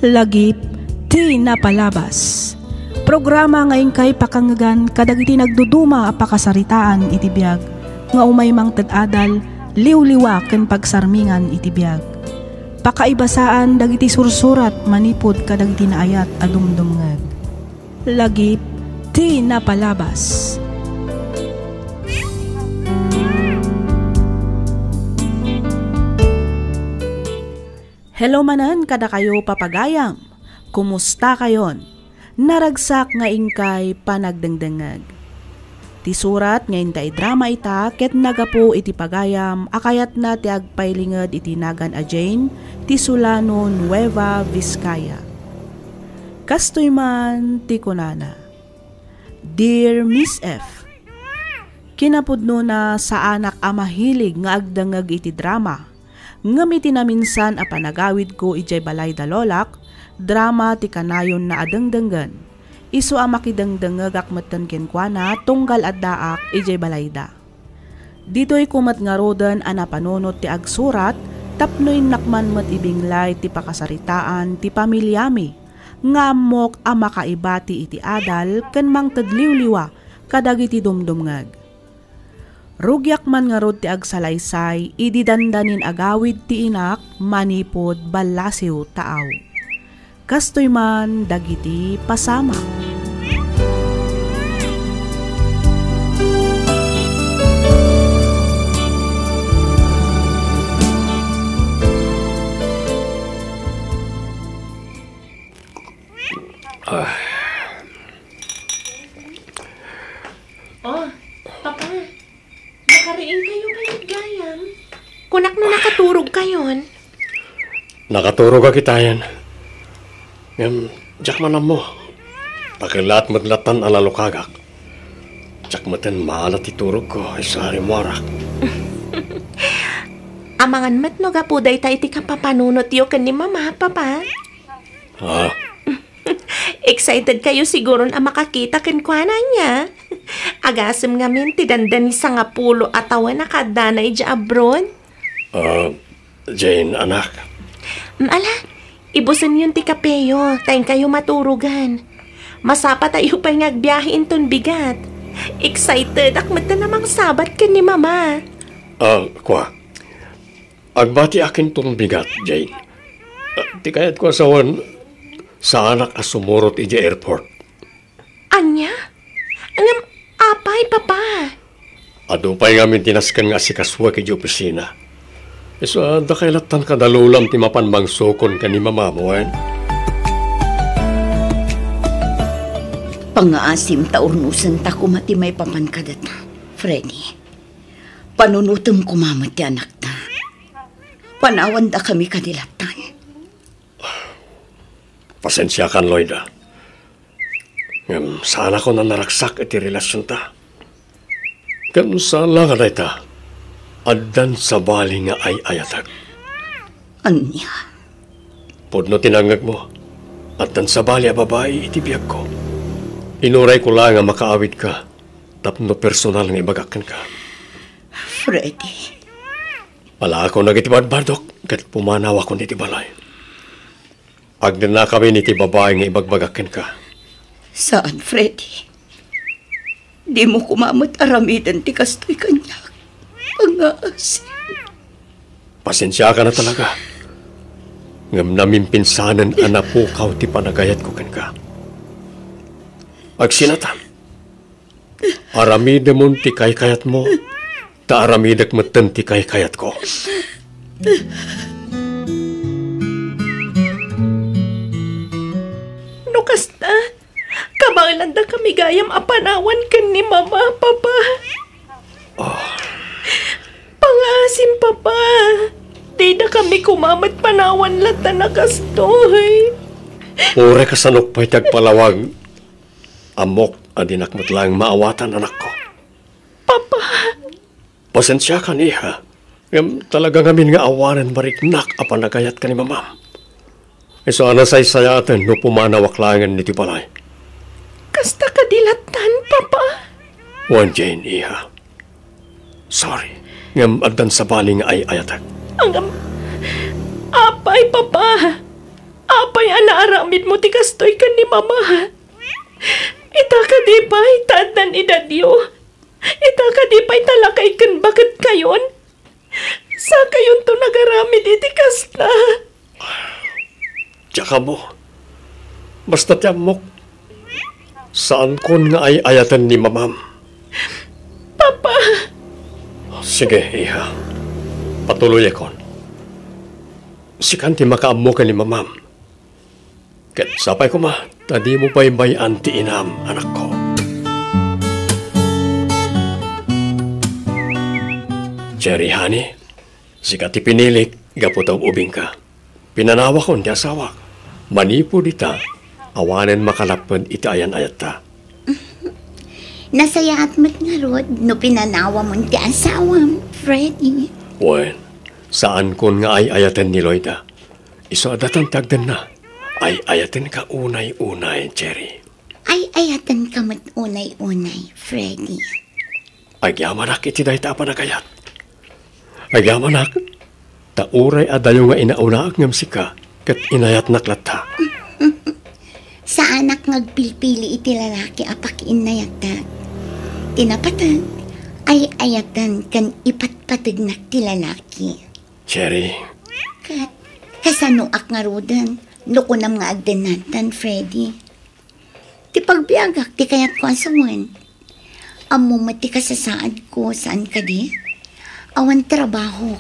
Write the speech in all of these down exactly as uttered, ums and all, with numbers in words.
Lagip ti napalabas. Programa nga inkay pakangngegan kadagiti nagduduma a pakasaritaan iti biag nga umay mangted adal, liwliwa ken pagsarmingan iti biag. Pakaibasaan dagiti sursurat manipud kadagiti naayat a dumdumngeg. Lagip ti napalabas. Hello manen kadakayo, papagayam. Kumusta kayon? Naragsak nga inkay panagdengdengngeg. Ti surat nga inta idrama ita ket nagapu iti pagayam a kayatna ti agpailinged iti nagan a Jane ti Solano, Nueva Vizcaya. Kastoy man ti kunana, Dear Miss F, kinapudnona, saanak a mahilig nga agdengngeg iti drama. Ngem iti naminsan a panagawidko idiay balay da lolak, drama ti kanayonna a dengdenggen. Isu a makidengdengngegak metten kenkuana tunggal addaak idiay balayda. Ditoyko met ngaruden a napanunot ti agsurat tapno innak man met ibinglay ti pakasaritaan ti pamiliami nga ammok a makaibati iti adal ken mangted liwliwa kadagiti dumdumngeg. Rugiak man ngarud ti agsalaysay idi dandanin agawid ti inak manipud ballasiw taaw. Kastoy man dagiti pasamak. Ah. Oh, Papa, nakariing kayo kayat gayam? Kunak no nakaturog kayon. Nakaturog a kitayen. Ngem, diak man ammo. Pakilat met latan a nalukagak. Diak metten maala ti turogko, isu a rimmuarak. Amangan met no gapu dayta iti kapapanunotyo ken ni Mama, Papa. Ah. Excited kayo siguron a makakita kenkuana, ania? Agasem ngamin ti dandani sangapulo a tawen a kaaddana idiay abroad. Ah, Jane, anak. Mm, ala, ibusenyon ti kapeyo, ta inkayo maturogan. Masapatayo pay nga agbiahe inton bigat. Excited ak met ta namangsabat ken ni Mama. Ah, kua. Agbatiak inton bigat, Jane. Ah, ti kayatko a sawen, saanak a sumurot idiay airport. Ania? Ngem apay, Papa? Adu pay ngamin ti nasken nga asikasuek idiay opisina. Isu a, dakay lattan kadalulam ti mapan mangsukon ken ni Mamam, wen? Pangngaasim ta urnosenta koma ti maipapan kadata, Freddy. Panunotem koma met ti anakta. Panawandakami kadi lattan. Pasensiakan, Loida. Ngem saanakon a naragsak iti relasionta. Ken saan la nga dayta, addan sabali nga ay-ayatek. Ania? Pudno ti nangngegmo. Addan sabali a babai iti biagko. Inurayko laeng a makaawidka tapno personal nga ibagak kenka. Freddy. Alaakon dagiti badbadok ket pumanawakon iti balay. Agdennakamin iti babai nga ibagbagak kenka. Saan, Freddy. Dimo koma met aramiden ti kastoy kaniak. Pangngaasim. Pasensiakan a talaga. Ngem namimpinsanen a napukaw ti panagayatko kenka. Agsinatan. Aramidemon ti kaykayatmo, ta aramidek metten ti kaykayatko. No kasta, kabaelandakami gayam a panawan ken ni Mama, Papa. Ah. Pangngaasim, Papa. Didakami koma met panawan latta a kastoy. Uray kasano pay ti agpalawag. Ammok a dinak met laeng maawatan, anakko. Papa! Pasensiakan, iha. Ngem talaga ngamin nga awanen mariknak a panagayat ken ni Mamam. Isu a nasaysayaten no pumanawak laengen iti balay. Kasta kadi lattan, Papa? Wen, Jane, iha. Sorry. Ngem addan sabali nga ay-ayatek. Ngem, apay, Papa? Apay a kastoy ken ni Mama. Ita kadi pay ta addan edadyo. Ita kadi pay ta lakay ken baketkayon. Sakayonto nga agaramid iti kasta. Diak ammo. Basta ti ammok, saankon nga ay-ayaten ni Mamam. Papa! Sige, iha. Patuloyakon. Sikan ti makaammo ken ni Mamam. Ket sapay koma ta dimo baybay-an ti inam, anakko. Cherry, honey, sika ti pinilik gapu ta ub-ubingka. Pinanawakon ti asawak. Manipud ita, awanen makalapped iti ayan-ayatta. Nasayaat met ngarud no pinanawamon ti asawam, Freddy. Wen, saankon nga ay-ayaten ni Loida. Isu a datan ti agdenna. Ay-ayatenka unay-unay, Cherry. Ay-ayatenka met unay-unay, Freddy. Agyamanak iti dayta a panagayat. Agyamanak, ta uray adayo nga inaunaak ngem sika, ket inayatnak latta. Saanak nga agpilpili iti lalaki a pakiinnayatak. Ti napateg, ay-ayaten ken ipatpategnak ti lalaki. Cherry. Ket, kasanoak ngaruden, no kunam nga agdennaten, Freddy? Ti pagbiagak ti kayatko a sawen. Ammom met ti kasasaadko, saan kadi? Awan trabahok.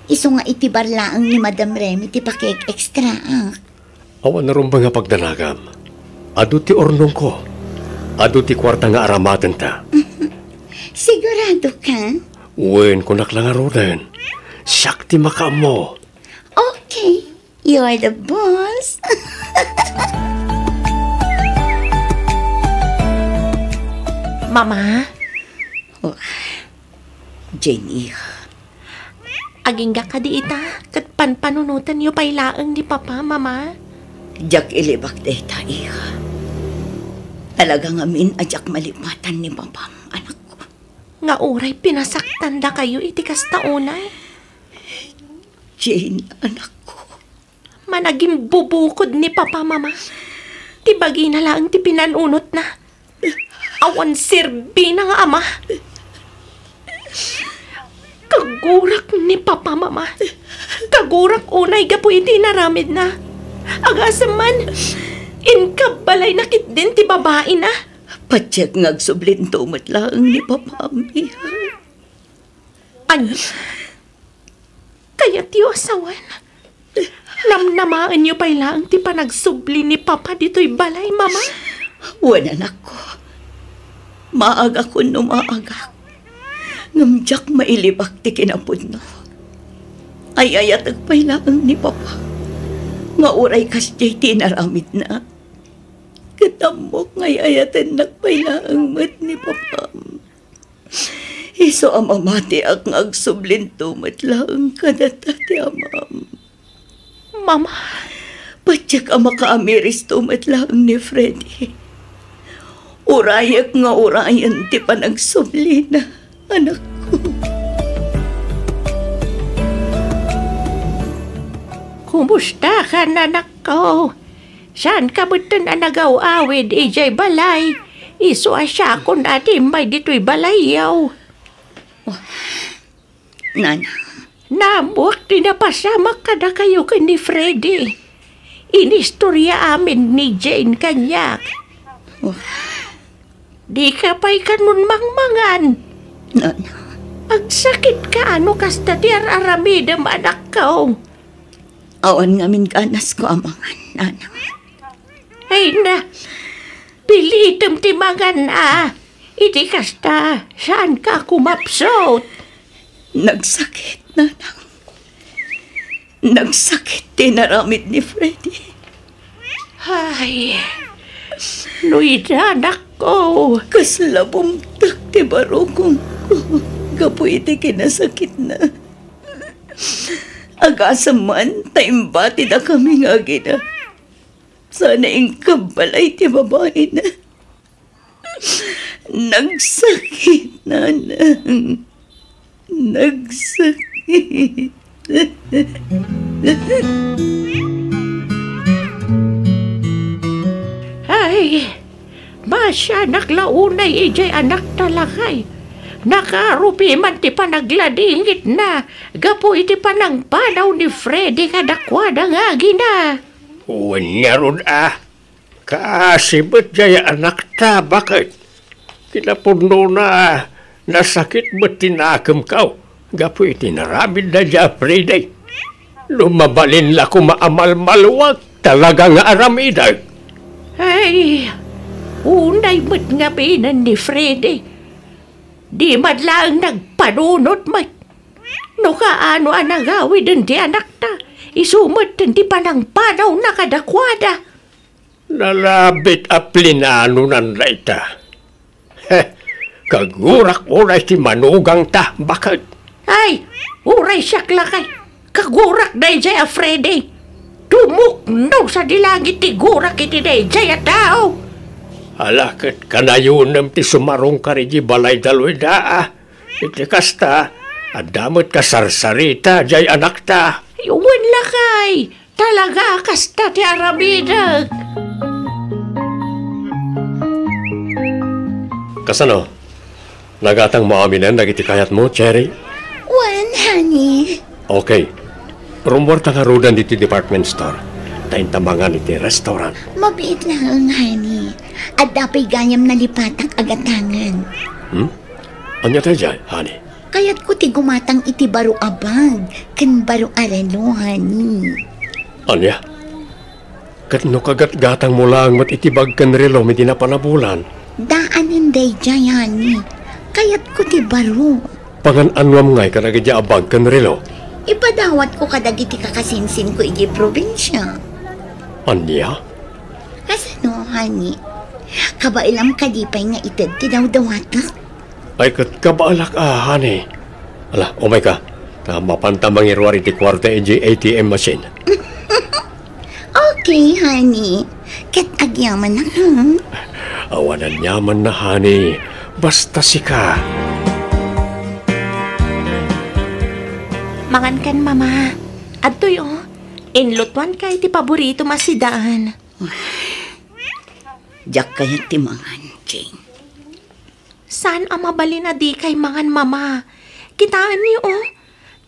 Isu nga iti bar laeng ni Madam Remy ti pakieg-extraak. Awan rumbeng a pagdanagam. Adu ti urnongko. Adu ti kuarta nga aramatenta. Sigurado ka? Wen, kunak la ngaruden. Siak ti makaammo. Okay. You're the boss. Mama? Oh, Jane, iha. Agingga kadi ita, ket panpanunotenyo pay laeng ni Papa, Mama? Diak ilibak dayta, iha. Talaga ngamin a diak malipatan ni Papam, anakko. Nga uray pinasaktandakayo iti kasta unay? Jane, anakko. Managimbubukod ni Papa, Mama. Ti bagina laeng ti pinanunotna. Awan serbina nga ama. Kagurak ni Papa, Mama. Kagurak unay gapu iti inaramidna. Agasem man, inkabbalayna ketdin ti babaina. Patiek nga agsublinto met laeng ni Papam, iha. Ania? Kayatyo a sawen? Namnamaenyo pay laeng ti panagsubli ni Papa ditoy balay, Mama? Wen, anakko. Maagakon no maagak. Ngem diak mailibak ti kinapudno. Ay-ayatek pay laeng ni Papa nga uray kasdiay ti inaramidna. Ket ammok nga ay-ayatennak pay laeng met ni Papam. Isu a mamatiak nga agsublinto met laeng kadata ti amam. Mama. Patiek a makaamiristo met laeng ni Freddy. Urayek nga urayen ti panagsublina, anakko. Kumusta ka, anakko? Saanka metten a nagaw-awid idiay balay? Isu a siakon a ti immay ditoy balayyo. Oh, Nana. Naammoak ti napasamak kadakayo ken ni Freddy. Inistorya amin ni Jane kaniak. Oh. Dika pay kanon mangmangan. Nana. Agsakitka no kasta ti ar-aramidem, anakko. Awan ngamin ganasko a mangan, Nana. Ay na, pilitem ti mangan a. Iti kasta, saanka a kumapsut? Nagsakit, Nanang. Nagsakit ti inaramid ni Freddy. Ay, no ida, anakko. Kasla bumtak ti barukongko gapu iti kinasakitna. Agasem man ta imbatidakami nga agina. Saan a inkabbalay ti babaina. Nagsakit, Nanang. Nagsakit. Masianak la unay idiay anakta, lakay. Nakarupi man ti panagladingitna gapu iti panangpanaw ni Freddy kadakuada nga agina. Wen ngarud a, kaasi met jay anakta, baket. Kinapudnona, nasakit met ti nakemko gapu iti naramidna jay a Freddy. No mabalin la koma a malmaluag, talaga nga aramidek. Ay, unay met ngaminen ni Freddy. Di man laeng nagpanunot met. No kaano a nagawiden ti anakta, isu met ti panangpanawna kadakuada. Nalabit a plinanonan dayta. He, kagurak unay ti manugangta, baket. Ay, uray siak lakay. Kagurak dayjay a Freddy. Tumukno sadi langit ti gurak iti dayjay a tao. Ala, ket kanayonem ti sumarungkar iti balay da Loida, a. Iti kasta, adda met kasarsarita jay anakta. Wen lakay, talaga a kasta ti aramidek. Kasano? Nagatangmo aminen dagiti kayatmo, Cherry? Wen, honey. Okay. Rummuarta ngaruden ditoy department store. Ta inta mangan iti restaurant. Mabiit laeng, honey. Adda pay gayam nalipatak a gatangen. Hmm? Ania daydiay, honey? Kayatko ti gumatang iti baro a bag ken baro a relo, honey. Ania? Ket no kagatgatangmo laeng met iti bag ken relo iti napan a bulan? Daanen daydiay, honey. Kayatko ti baro. Pangan-anuam ngay kadagiti a bag ken relo? Ipadawatko kadagiti kakasinsinko idiay probinsia. Ania? Kasano, honey? Kabaelam kadi pay nga ited ti dawdawatek? Ay, ket kabaelak a, honey. Ala, umayka. Ta mapanta mangiruar iti kuarta idiay A T M machine. Okay, honey. Ket agyamanak, ha? Awan aniamanna, honey. Basta sika. Mangankan, Mama. Adtoy, o. Inlutoanka iti paboritom a sidaan. Diak kayat ti mangan, Jane. Saan a mabalin a dikay mangan, Mama. Kitaenyo, o.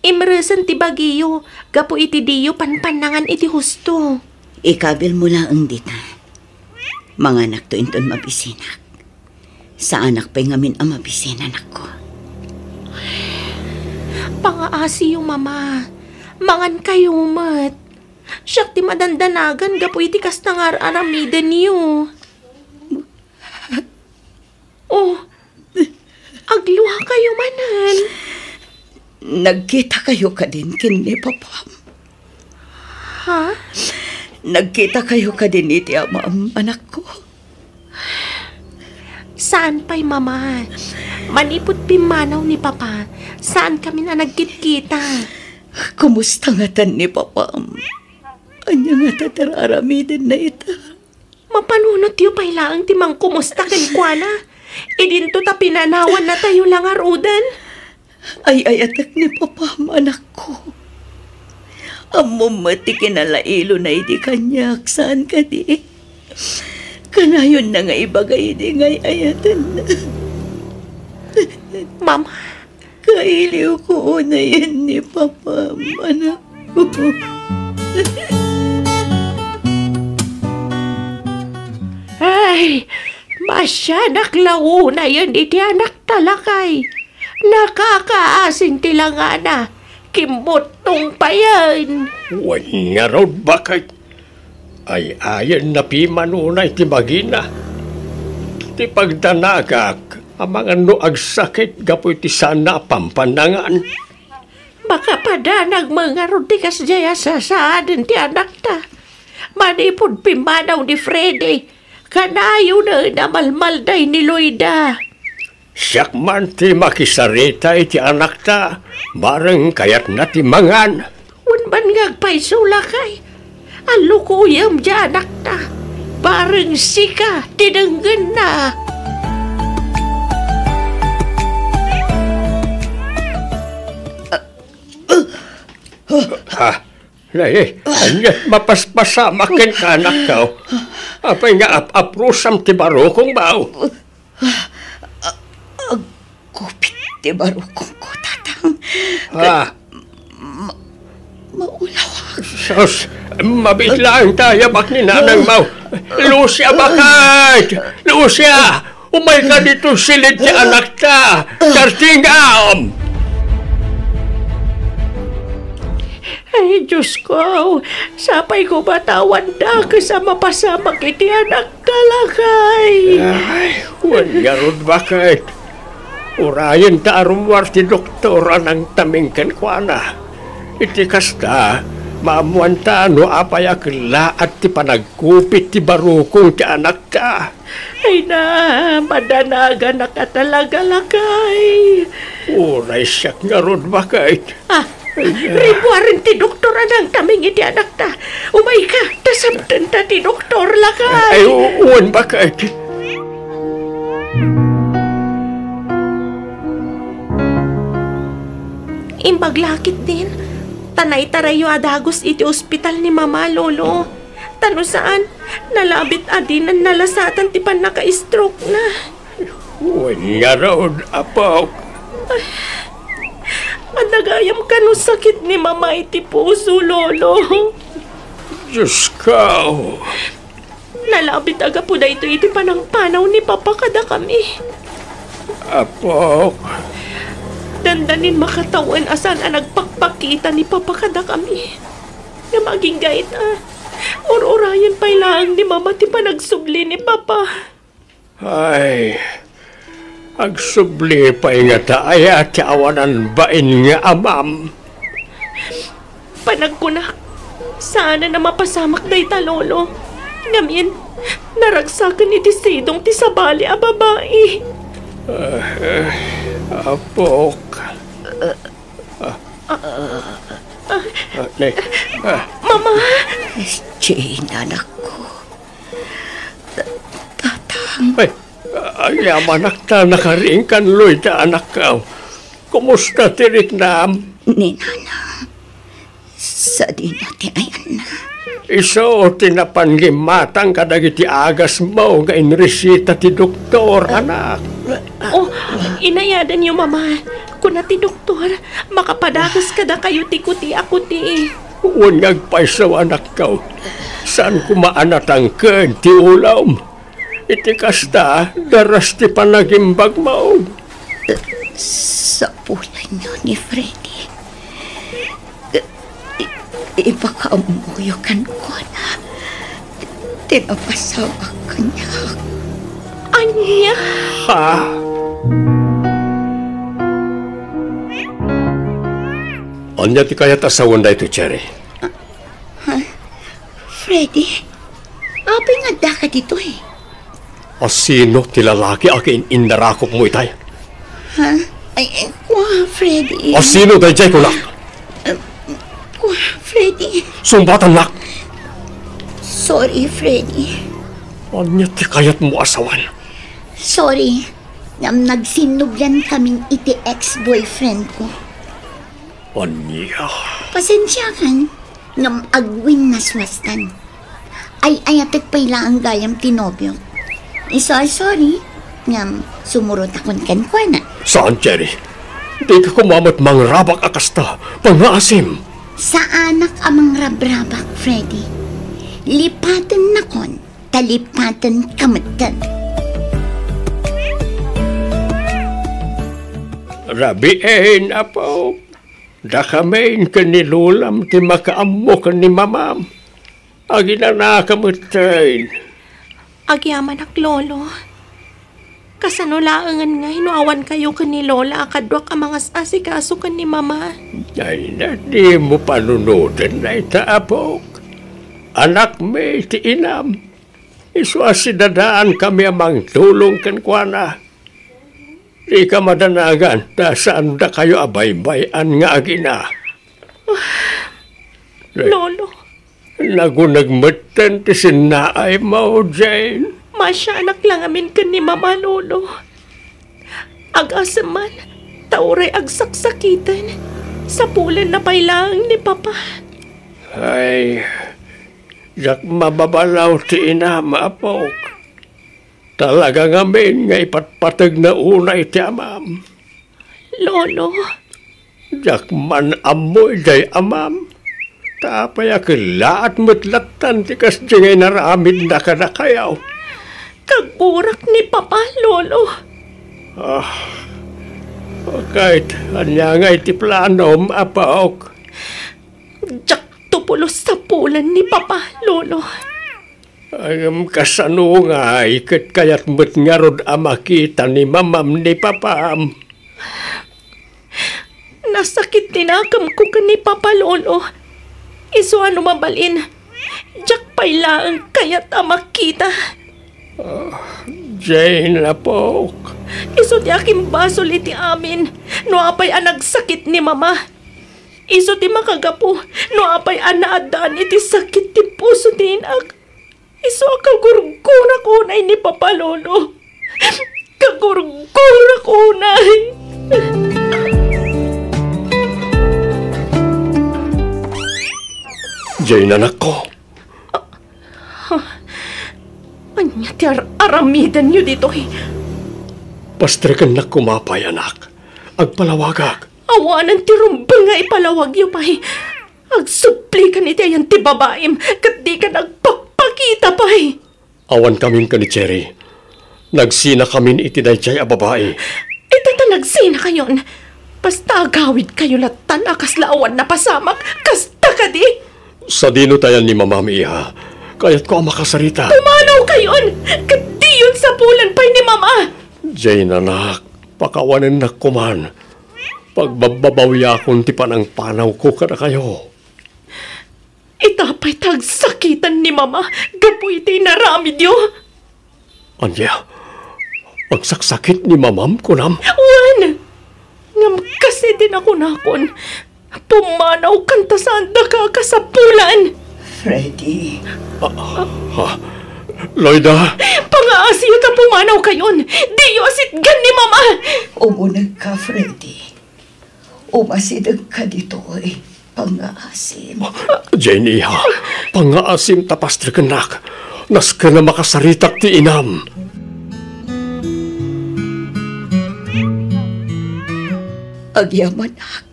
Imresen ti bagiyo gapu iti diyo panpannangan iti husto. Ikabilmo laeng dita. Manganakto inton mabisinak. Saanak pay ngamin a mabisi, anakko. Pangaasiyo, Mama. Mangankayo met. Siak ti madandanagan gapu iti kasta nga ar-aramidenyo. Oh, agluakayo manen. Nagkitakayo kadin ken ni Papam? Ha? Nagkitakayo kadin iti amam, anakko? Saan pay, Mama. Manipud pimmanaw ni Papa, saan kami a nagkitkita. Kumusta ngatan ni Papam? Ania ngata ti ar-aramidenna ita? Mapanunotyo pay laeng ti mangkumusta kenkuana. Idinto ta pinanawannatayo la ngaruden. Ay-ayatek ni Papam, anakko. Ammom met ti kinalailona idi kaniak, saan kadi? Kanayonna nga ibaga idi nga ay-ayatenna. Mama, Kailiwko unayen ni Papam, anakko. Ay, masianak la unayen iti anakta, lakay. Nakakaasin ti langana. Kimmuttong payen. Wen ngarud, baket. Ay-ayen na pimanunay ti bagina. Ti pagdanagak, amangan no agsakit gapu iti saanna a pampannangan. Makapadanag met ngarud ti kasdiay a sasaaden ti anakta. Manipud pimmanaw ni Freddy, kanayonen a malmalday ni Loida. Siak man ti makisarita iti anakta, bareng kayatna ti mangan. Wen man nga agpayso, lakay, allukoyem ti anakta, bareng sika ti denggenna. Ha? Nay, ania ti mapaspasamak kenka, anakko? Apay nga ap-aprusam ti barukong, Bao? Aggupit ti barukongko, Tatang. Ah. Maulawak. Sus, mabiit laeng ta yabak ni nanang, Bao. Lucia, baket! Lucia! Umayka ditoy silid ti anakta! Dartingam! Ay, Diosko, sapay koma ta awan dakes a mapasamak iti anakta, lakay. Ay, wen ngarud, baket. Urayen ta a rummuar ti doktor a nangtaming kenkuana. Iti kasta, maammuanta no apay a kellaat ti panagkupit ti barukong ti anakta. Ay na, madanaganak a talaga, lakay. Uray siak ngarud, baket. Ah, rimmuaren ti doktor a nangtaming iti anakta. Umayka, ta sabtenta ti doktor, lakay. Ay, u-, wen, baket. Imbag la ketdin, ta naitarayyo a dagus iti ospital ni Mama, Lolo. Ta no saan, nalabit a dinan nalasatan ti pannaka-stroke-na. Wen ngarud, apok. Ay, adda gayam kano sakit ni Mama iti puso, Lolo. Diosko. Nalabit a gapu daytoy iti panangpanaw ni Papa kadakami. Apok. Dandanin makatawen a saan a nagpakpakita ni Papa kadakami. Ngem agingga ita, ur-urayen pay laeng ni Mama ti panagsubli ni Papa. Ay, agsubli pay ngata aya ti awanan bain nga amam? Panagkunak, saanen a mapasamak dayta, Lolo. Ngamin, naragsaken iti sidong ti sabali a babai. Ah, apok. Ah, ne, ah. Mama! Jane, anakko. Ta-, Tatang. Ay, agyamanak ta nakariing kan Loida, anakko. Kumusta ti riknam? Ni Nana, sadino ti ayanna. Isu ti napan gimmatang kadagiti agasmo nga inresita ti doktor, anak. Oh, inayadanyo, Mama. Kuna ti doktor, makapadagus kadakayo ti kuti a kuti. Wen nga agpayso, anakko. Saan koma a natangken ti ulom. Iti kasta, daras ti panagimbagmo. Sapulanyo ni Freddy. I-, ipakaammoyo kenkuana ti napasamak kaniak. Ania? Ha? Ania ti kayat a sawen daytoy, Cherry? Ha? Freddy? Apay nga addaka ditoy? A sino ti lalaki a kin-, innarakopmo itay? Ha? Ay, ay, kua, Freddy. A sino daydiay, kunak? Eh, kua, Freddy. Sungbatannak! Sorry, Freddy. Ania ti kayatmo a sawen? Sorry. Ngem nagsinnublian kamin iti ex-boyfriend ko. Ania? Pasensiakan, ngem agwinnaswastan. Ay-ayatek pay laeng gayam ti nobiok. Isu a sorry, ngem sumurotakon kenkuana. Saan, Cherry. Dika koma met mangrabak a kasta. Pangngaasim. Saanak a mangrabrabak, Freddy. Lipatennakon, ta lipatenka metten. Rabiin, apo. Dakamin ken ni lolam ti makaammo ken ni mamam. Aginanaka metten. Agyamanak, Lolo. Kasano laengen ngay no awankayo ken ni Lola a kaduak a mangas-asikaso ken ni Mama? Ay, na, dimo panunoten dayta, apok. Anakmi ti inam. Isu a sidadaankami a mangtulong kenkuana. Dika madanagan ta saan dakayo a baybay-an nga agina. Lolo. Naguneg metten ti sinnaaymo, Jane. Masianak la ngamin ken ni Mama, Lolo. Agasem man, ta uray agsaksakiten, sapulenna pay laeng ni Papa. Ay, Diak mababalaw ti inam, apok. Talaga ngamin nga ipatpategna unay ti amam. Lolo. Diak man ammo idiay amam. Ta apay a kellaat met lattan ti kasdi nga inaramidna kadakayo? Kagurak ni Papa, Lolo. Ah, ket ania ngay ti planom, apok? Diakto pulos sapulen ni Papa, Lolo. Ngem kasano ngay ket kayat met ngarud a makita ni mamam ni papam? Nasakit ti nakemko ken ni Papa, Lolo. Isu a no mabalin, diak pay laeng kayat a makita. Ah, Jane, apok. Isu ti akimbasol iti amin no apay a nagsakit ni Mama. Isu ti makagapu no apay a naaddaan iti sakit ti puso ti inak. Isu a kagurgurak unay ni Papa, Lolo. Kagurgurak unay. Jane, anakko. Ania ti ar-, aramidenyo ditoy? Pastrekennak koma pay, anak. Agpalawagak. Awanen ti rumbeng nga ipalawagyo pay. Agsubli kan iti ayan ti babaim, ket dikan agpakpakita pay. Awan kamin ken ni Cherry. Nagsinakamin iti daydiay a babai. Ita ta nagsinakayon. Basta agawidkayo lattan a kasla awan napasamak, kasta kadi? Sadino ti ayan ni Mamam, iha? Kayatko a makasarita. Pumanawkayon! Ket diyon sapulen pay ni Mama! Jane, anak, pakawanennak koman. Pagbabbabawiakon ti panangpanawko kadakayo. Ita pay ta agsakitan ni Mama gapu iti inaramidyo. Ania? Agsaksakit ni Mamam, kunam? Wen! Ngem kas iti nakunakon, pumanawkan ta saanda kakasapulan. Freddy. Ah, ha? Loida? Pangaasiyo ta pumanawkayon. Diyo asitgan ni Mama. Umunegka, Freddy. Umasidegka ditoy, pangngaasim. Jane, iha, pangngaasim ta pastrekennak. Nasken a makasaritak ti inam. Agyamanak,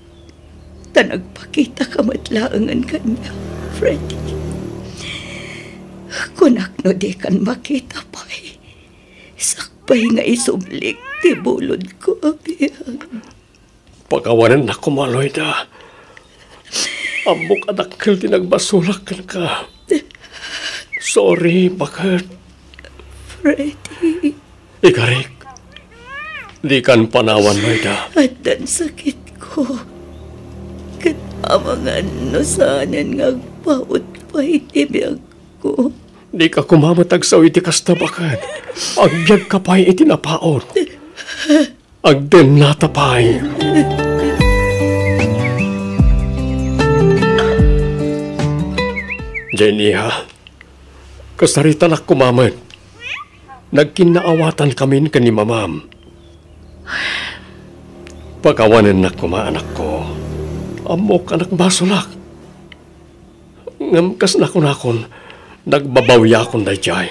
ta nagpakitaka met laengen kaniak, Freddy. Kunak no dikan makita pay, sakbay nga isublik ti bulodko a biag. Pakawanennak koma, Loida. Ammok a dakkel ti nagbasolak kenka. Sorry, baket. Freddy. Ikarik, dikan panawan, Loida. Addan sakitko. Ket amangan no saanen nga agpaut pay ti biagko. Dika koma met agsaw iti kasta, baket. Agbiagka pay iti napaut. Agdennata pay. Jane, iha, kasaritanak koma met. Nagkinnaawatan kamin ken ni Mamam. Pakawanennak koma, anakko. Ammok a nagbasolak. Ngem kas nakunakon, nagbabawiakon daydiay.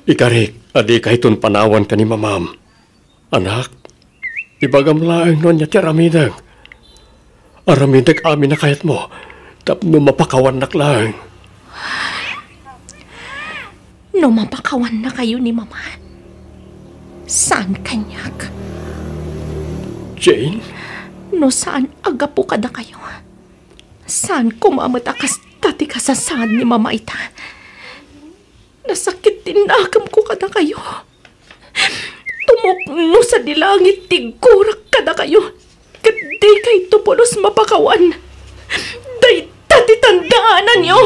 Ikarik a dika iton panawan ken ni Mamam. Anak, ibagam laeng no ania ti aramidek. Aramidek amin a kayatmo tapno mapakawannak laeng. No mapakawannakayo ni Mama, saan kaniak? Jane? No saan a gapu kadakayo, saan koma met a kasta ti kasasaan ni Mama ita. Nasakit ti nakemko kadakayo. Tumukno sadi langit ti gurak kadakayo, ket dikayto pulos mapakawan. Dayta ti tandaananyo.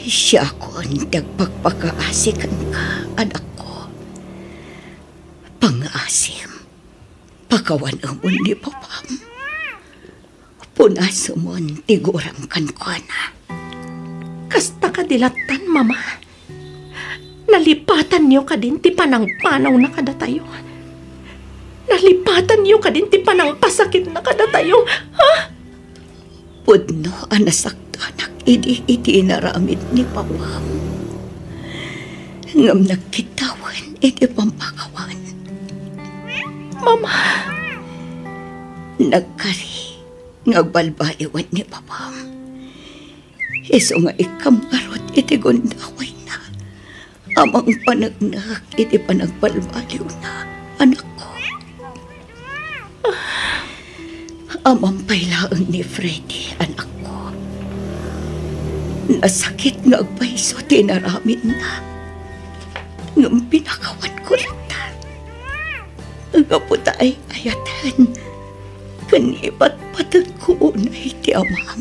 Siakon ti agpakpakaasi kenka, anakko. Pangngaasim, pakawanemon ni Papam. Punasemon ti guram kenkuana. Kasta kadi lattan, Mama? Nalipatanyo kadin ti panangpanawna kadatayo? Nalipatanyo kadin ti panangpasakitna kadatayo? Ha? Pudno a nasaktanak idi iti inaramid ni Papam. Ngem nagkiddawen iti pammakawan. Mama! Nagkari nga agbalbaliwen ni Papam. Isu nga ikkam ngarud iti gundawayna a mangpaneknek iti panagbalbaliwna, anakko. Ammom pay laeng ni Freddy, anakko. Nasakit nga agpayso ti inaramidna. Ngem pinakawanko latta. Gapu ta ay-ayaten ken ipatpatengko unay ti amam.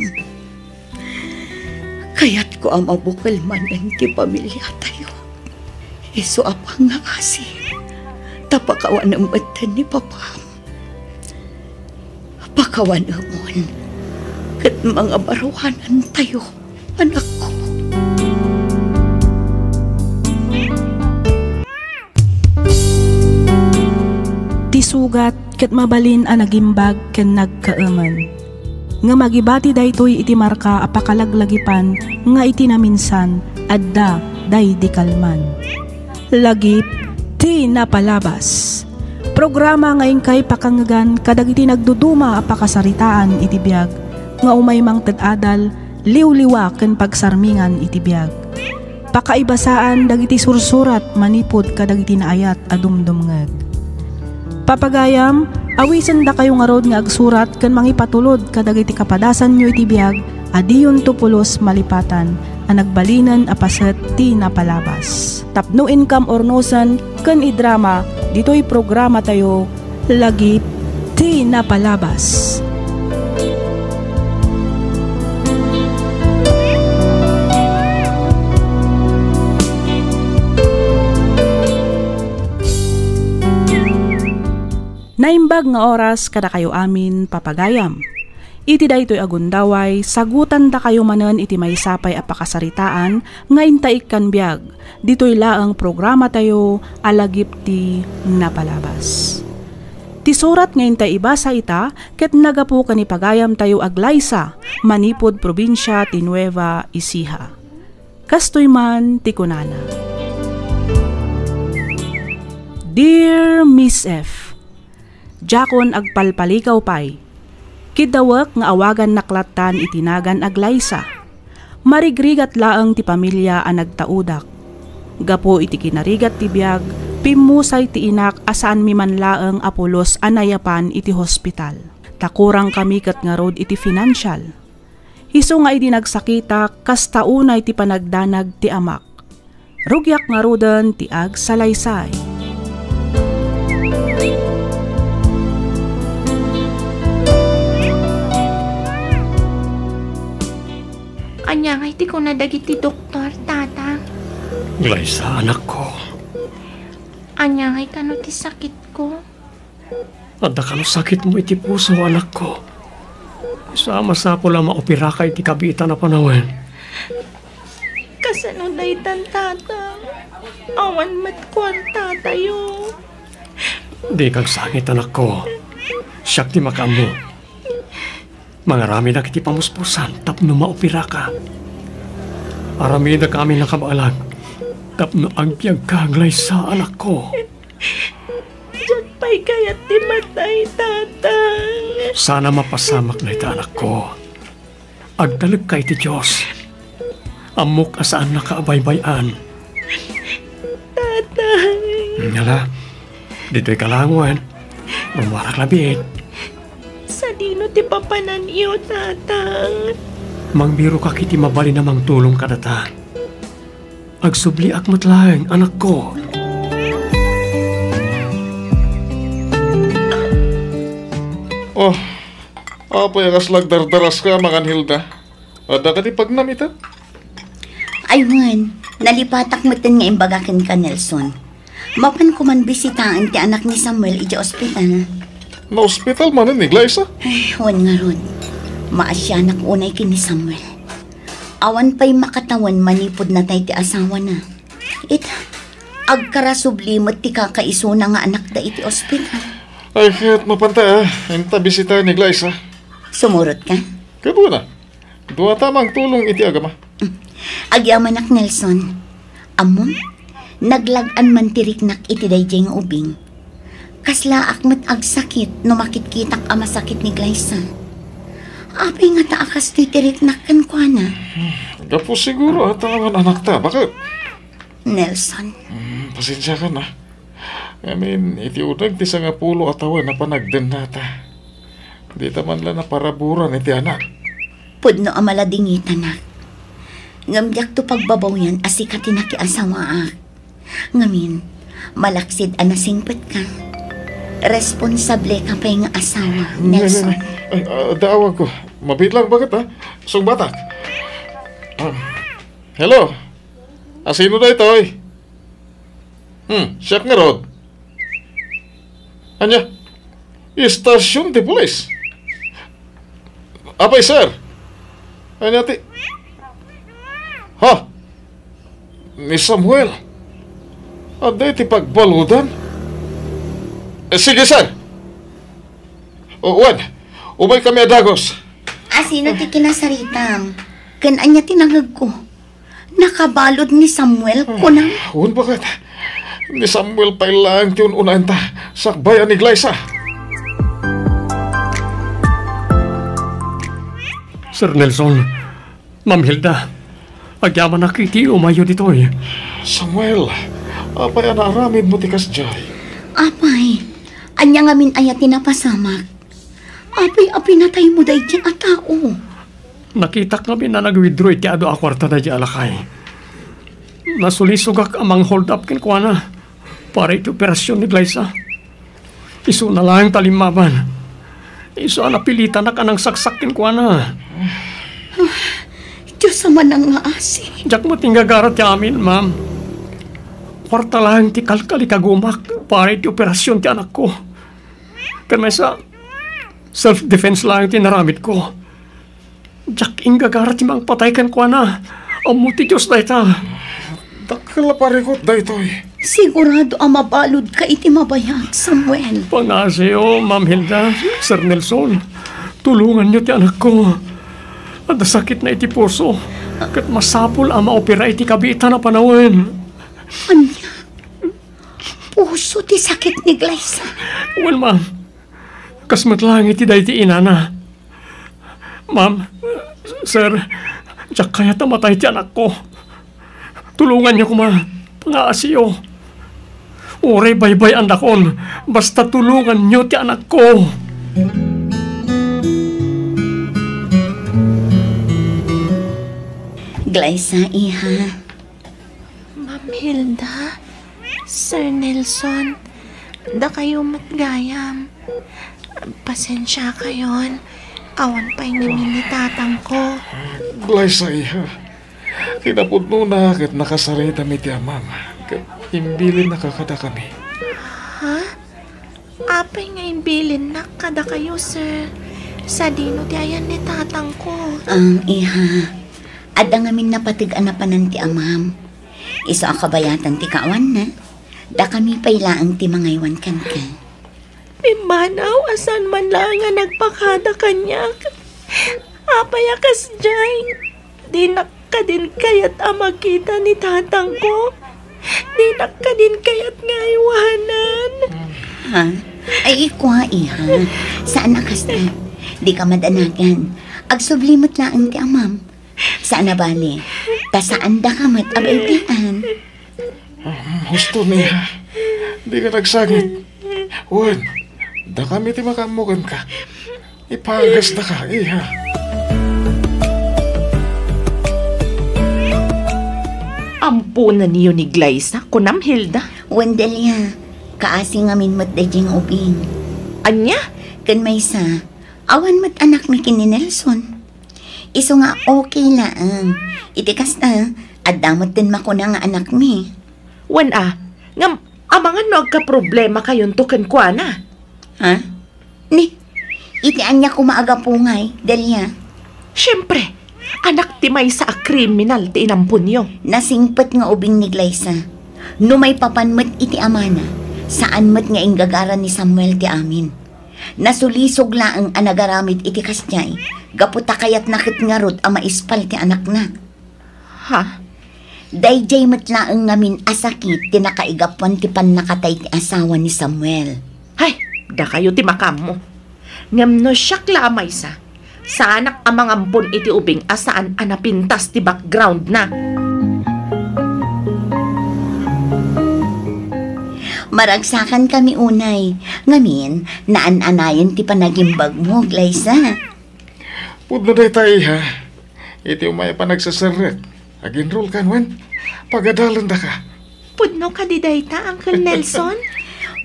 Kayatko a mabukel manen ti pamiliatayo. Isu a pangngaasi, ta pakawanem metten ni Papam. Pakawanemon ket mangabaruanantayo, anakko. Ti sugat ket mabalin a nagimbag ken nagkaemen. Ngem agibati daytoy iti marka a pakalaglagipan nga iti naminsan, adda daydi kalman. Lagip ti napalabas. Programa nga inkay pakangngegan kadagiti nagduduma a pakasaritaan iti biag nga umay mangted adal, liwliwa ken pagsarmingan iti biag. Pakaibasaan dagiti sursurat manipud kadagiti naayat a dumdumngeg. Papagayam, awisendakayo ngarud nga agsurat ken mangipatulod kadagiti kapadasanyo iti biag a diyonto pulos malipatan a nagbalinen a paset ti napalabas. Tapno inkam urnosen ken idrama ditoy programatayo, Lagip ti Napalabas. Naimbag nga oras kadakayo amin, papagayam. Iti daytoy a gundaway, sagutandakayo manen iti maysa pay a pakasaritaan nga intaikkan biag ditoy laeng programatayo a Lagip ti Napalabas. Ti surat nga intay ibasa ita ket nagapu ken ni pagayamtayo a Glyza manipud probinsia ti Nueva Ecija. Kastoy man ti kunana, Dear Miss F, Diakon agpalpaligaw pay. Kiddawek nga awagannak lattan iti nagan a Glyza. Marigrigat laeng ti pamilia a nagtaudak. Gapu iti kinarigat ti biag, pimmusay ti inak a saanmi man laeng a pulos a nayapan iti hospital. Ta kurangkami ket ngarud iti financial. Isu nga idi nagsakitak, kasta unay ti panagdanag ti amak. Rugiak ngaruden ti agsalaysay. Ania ngay ti kuna dagiti doktor, Tata? Glyza, anakko. Ania ngay kano ti sakitko? Adda kano sakitmo iti puso, anakko. Sa masapul a maoperaka iti kabiitan a panawen. Kasano daytan, Tata? Awan met kuartatayo. Dika agsangit, anakko. Siak ti makaammo. Mangaramidak iti pamuspusan tapno maoperaka. Aramidek amin a kabaelag tapno agbiagka, Glyza, anakko. Diak pay kayat ti matay, Tatang. Sana mapasamak dayta, anakko. Agtalekka iti Dios. Ammok a saannaka a baybay-an. Tatang. Ngala, ditoy kalangoen. Rummuarak labiit. Sadino ti papananyo, Tatang? Mangbirokak iti mabalin a mangtulong kadata. Agsubliak met laeng, anakko. Oh, apay a kasla agdardaraska, Mangan Hilda? Adda kadi pagnam ita? Ay wen, nalipatak metten nga imbaga kenka, Nelson. Mapanko man bisitaen ti anak ni Samuel idiay ospital. Naospital manen ni Glyza? Ay, wen ngarud. Maasianak unay ken ni Samuel. Awan pay makatawen manipud natay ti asawana. Ita, agkarasubli met ti kakaisuna nga anakda iti ospital. Ay, ket mapanta, ah. Inta bisitaen ni Glyza. Sumurotka? Ket wen a, duata mangtulong iti agama. Agyamanak, Nelson. Ammom, naglag-an man ti riknak iti daydiay nga ubing. Kaslaak met agsakit no makitkitak a masakit ni Glyza. Apay ngata a kastoy ti riknak kenkuana? Gapu siguro a ta awan anakta, baket? Nelson. Hmm, pasensiakan a. Ngamin, iti uneg ti sangapulo a tawen a panagdennata, dita man la naparaburan iti anak. Pudno a maladingitanak. Ngem diakto pagbabawian a sika ti nakiasawaak. Ngamin, malaksid a nasingpetka, responsable ka pay nga asawa, Nelson. Ay, ah, daawag ko. Mabiit lang, baket, ha? Sungbatak. Ah, hello? Asino daytoy? Hmm, siak ngarud. Ania? Istasyon ti pulis? Apay, sir? Ania ti... Ha? Ni Samuel? Adda iti pagbaludan? Eh, sige, sir. O, wen, umay kami a dagus. Asino ti kinasaritam? Ken ania ti nangegko? Nakabalud ni Samuel, kunam? Wen, baket? Ni Samuel pay laeng ti un-unaenta, sakbay a ni Glyza. Sir Nelson, Ma'am Hilda, agyamanak iti umayyo ditoy. Samuel, apay a naaramidmo ti kasdiay? Apay, ania ngamin aya ti napasamak? Apay a pinataymo daydiay a tao? Nakitak ngamin a nag-withdraw iti adu a kuarta daydiay a lakay. Nasulisogak a mang-hold up kenkuana para iti operasyon ni Glyza. Isuna laeng ta limmaban. Isu a napilitanak a nangsaksak kenkuana. Dios a manangngaasi. Diak met inggagara ti amin, ma'am. Kuarta laeng ti kalkalikagumak para iti operasyon ti anakko. Ken maysa, self-defense laeng ti naramidko. Diak inggagara ti mangpatay kenkuana. Ammo ti Dios dayta. Dakkel a parikut daytoy. Sigurado a mabaludka iti mabayag, Samuel. Pangngaasim, Ma'am Hilda, Sir Nelson. Tulonganyo ti anakko. Adda sakitna iti puso. Ket masapul a maopera iti kabiitan a panawen. Ania? Puso ti sakit ni Glyza? Wen, ma'am. Kas met laeng iti daydi inana. Ma'am, sir, diak kayat a matay ti anakko. Tulonganyo koma, pangngaasim. Uray baybay-andakon, basta tulonganyo ti anakko. Glyza, iha. Ma'am Hilda, Sir Nelson, dakayo met gayam. Pasensiakayon, awan pay ngamin ni tatangko. Glyza, iha. Kinapudnona ket nakasaritam iti amam, ket imbilinnaka kadakami. Ha? Apay nga imbilinnak kadakayo, sir? Sadino ti ayan ni tatangko? Ang iha, adda ngamin napateg a napanan ti amam. Isu a kabayatan ti kaawanna, dakami pay laeng ti mangaywan kenka. Pimmanaw a saan man laeng a nagpakada kaniak. Apay a kasdiay? Dinak kadin kayat a makita ni tatangko. Dinak kadin kayat nga aywanan. Ha? Ay, ikua, iha. Saan a kasta? Dika madanagan. Agsubli met laeng ti amam. Saan a bale, ta saandaka met a baybay-an. Ah, husto, iha. Dika nagsangit. Wen, dakami ti makaammo kenka. Ipagasdaka, iha. Amponenyo ni Glyza, kunam, Hilda? Wen, Delia, kaasi ngamin met daydiay nga ubing. Ania? Ken maysa, awan met anakmi ken ni Nelson. Isu nga okay laeng. Iti kasta, adda met ti makuna nga anakmi. Wen a, ngem amangan no agkaproblemakayonto kenkuana? Ha? Ni, iti ania koma a gapu ngay, Delia? Siempre, anak ti maysa a kriminal ti inamponyo. Nasingpet nga ubing ni Glyza. No maipapan met iti amana, saan met nga inggagara ni Samuel ti amin. Nasulisog laeng a nagaramid iti kasdiay, gapu ta kayatna ket ngarud a maispal ti anakna. Ha? Daydiay met laeng ngamin a sakit ti nakaigapuan ti pannakatay ti asawa ni Samuel. Hay, dakayo ti makaammo. Ngem no siak la a maysa, saanak a mangampon iti ubing a saan a napintas ti background na. Maragsakan kami unay. Ngamin, naan-anayon ti panagimbag mo, Glaysa. Pudno dayta, iha. Iti umay a panagseserrek, ag-enroll kan wen? Pagadalendaka. Pudno kadi dayta, Uncle Nelson?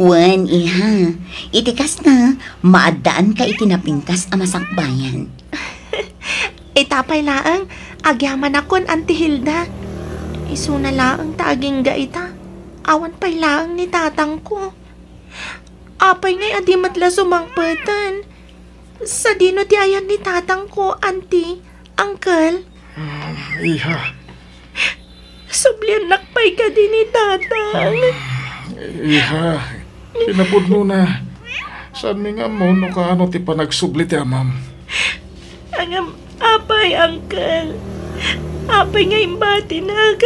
Wen, iha. Iti kasta, maaddaanka iti napintas a masakbayan. Ita pay laeng, agyamanakon, Auntie Hilda. Isuna laeng ta agingga ita. Awan pay laeng ni tatangko. Apay ngay a di met la sumangpeten? Sadino ti ayan ni tatangko, Auntie, Uncle? Ah, iha. Subliannak pay kadi ni tatang? Iha, kinapudnona, saanmi nga ammo no kaano ti panagsubli ti amam. Ngem, apay, Uncle? Apay nga imbatinak?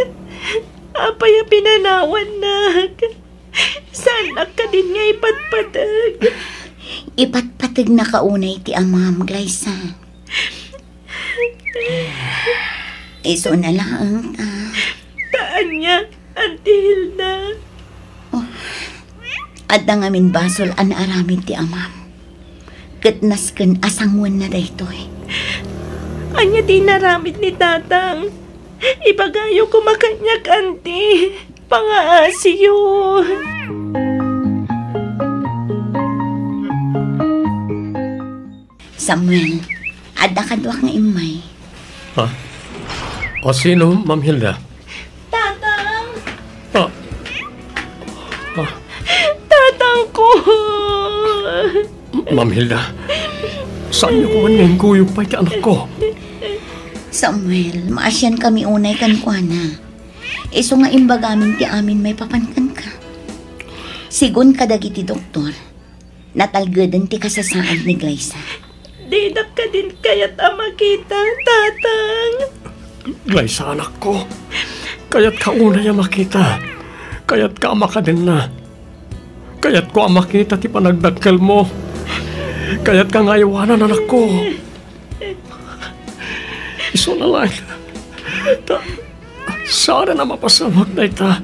Apay a pinanawannak? Saannak kadin nga ipatpateg? Ipatpategnaka unay ti amam, Glaysa. Isuna laeng ta. Ta ania, Auntie Hilda? Oh, adda ngamin basol a naaramid ti amam. Ket nasken a sangoenna daytoy. Ania ti inaramid ni tatang? Ibagayo koma kaniak, Auntie. Pangaasiyo. Samuel, adda kaduak nga immay. Ha? O, sino, Ma'am Hilda? Tatang! Ah. Ah. Tatangko! Ma'am Hilda, saanyo koma nga inkuyog pay ti anakko? Samuel, maasian kami unay kenkuana. Isu nga imbagamin ti amin maipapan kenka. Sigun kadagiti doktor, natalgeden ti kasasaad ni Glaysa. Dinak kadin kayat a makita, Tatang. Glaysa, anakko. Kayatka unay a makita. Kayatka a makadenna. Kayatko a makita ti panagdakkelmo. Kayatka nga aywanan, anakko. Isuna laeng ta, saan a mapasamak dayta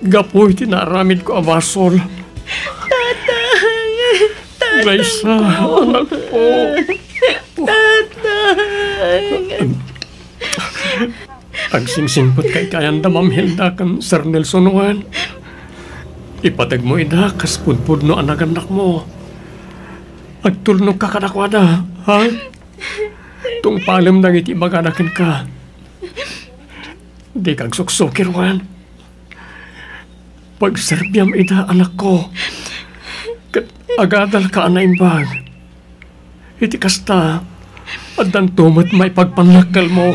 gapu iti naaramidko a basol. Tatang! Tatang! Glaysa, anakko. Tatang! Agsingsingpetka iti ayanda, Ma'am Hilda ken Sir Nelson, wen. Ipategmo ida kas pudpudno a nagannakmo. Agtulnogka kadakuada, ha? Tungpalem dagiti ibagada kenka. Dika agsuksukir, wen. Pagserbiam ida, anakko, ket agadalka a naimbag. Iti kasta, addanto met maipagpannakkelmo.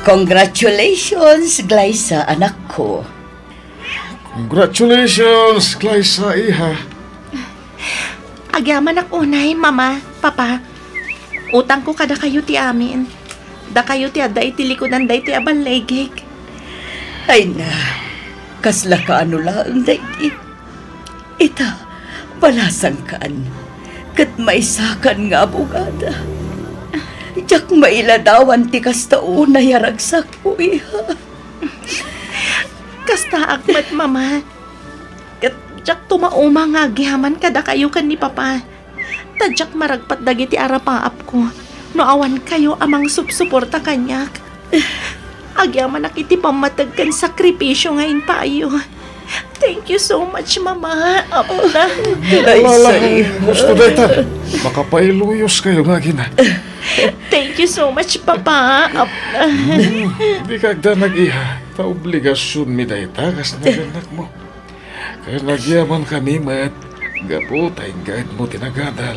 Congratulations, Glyza, anakko. Congratulations, Glyza, iha. Agyamanak unay, Mama, Papa. Utangko kadakayo ti amin. Dakayo ti adda iti likudan daytoy a balligig. Ay na, kasla kaano laeng daydi? Ita, balasangkan, ket maysakan nga abogada. Diak mailadawan ti kasta unay a ragsakko, iha. Kastaak met, Mama. Ket diak tumauma nga agyaman kadakayo ken ni Papa. Ta diak maragpat dagiti arapaapko no awan kayo a mangsupsuporta kaniak. Agyamanak iti pammateg ken sakripisio nga impayo. Thank you so much, Mama, Apna. Dayta. Wala, wala. Gusto dayta. Makapailuyos kayo nga agina. Thank you so much, Papa, Apna. Hmm, di ka agdanag, iha. Ta obligasionmi dayta, kas naganak mo. Ken agyamankami met, gapu ta ingaedmo ti nagadal.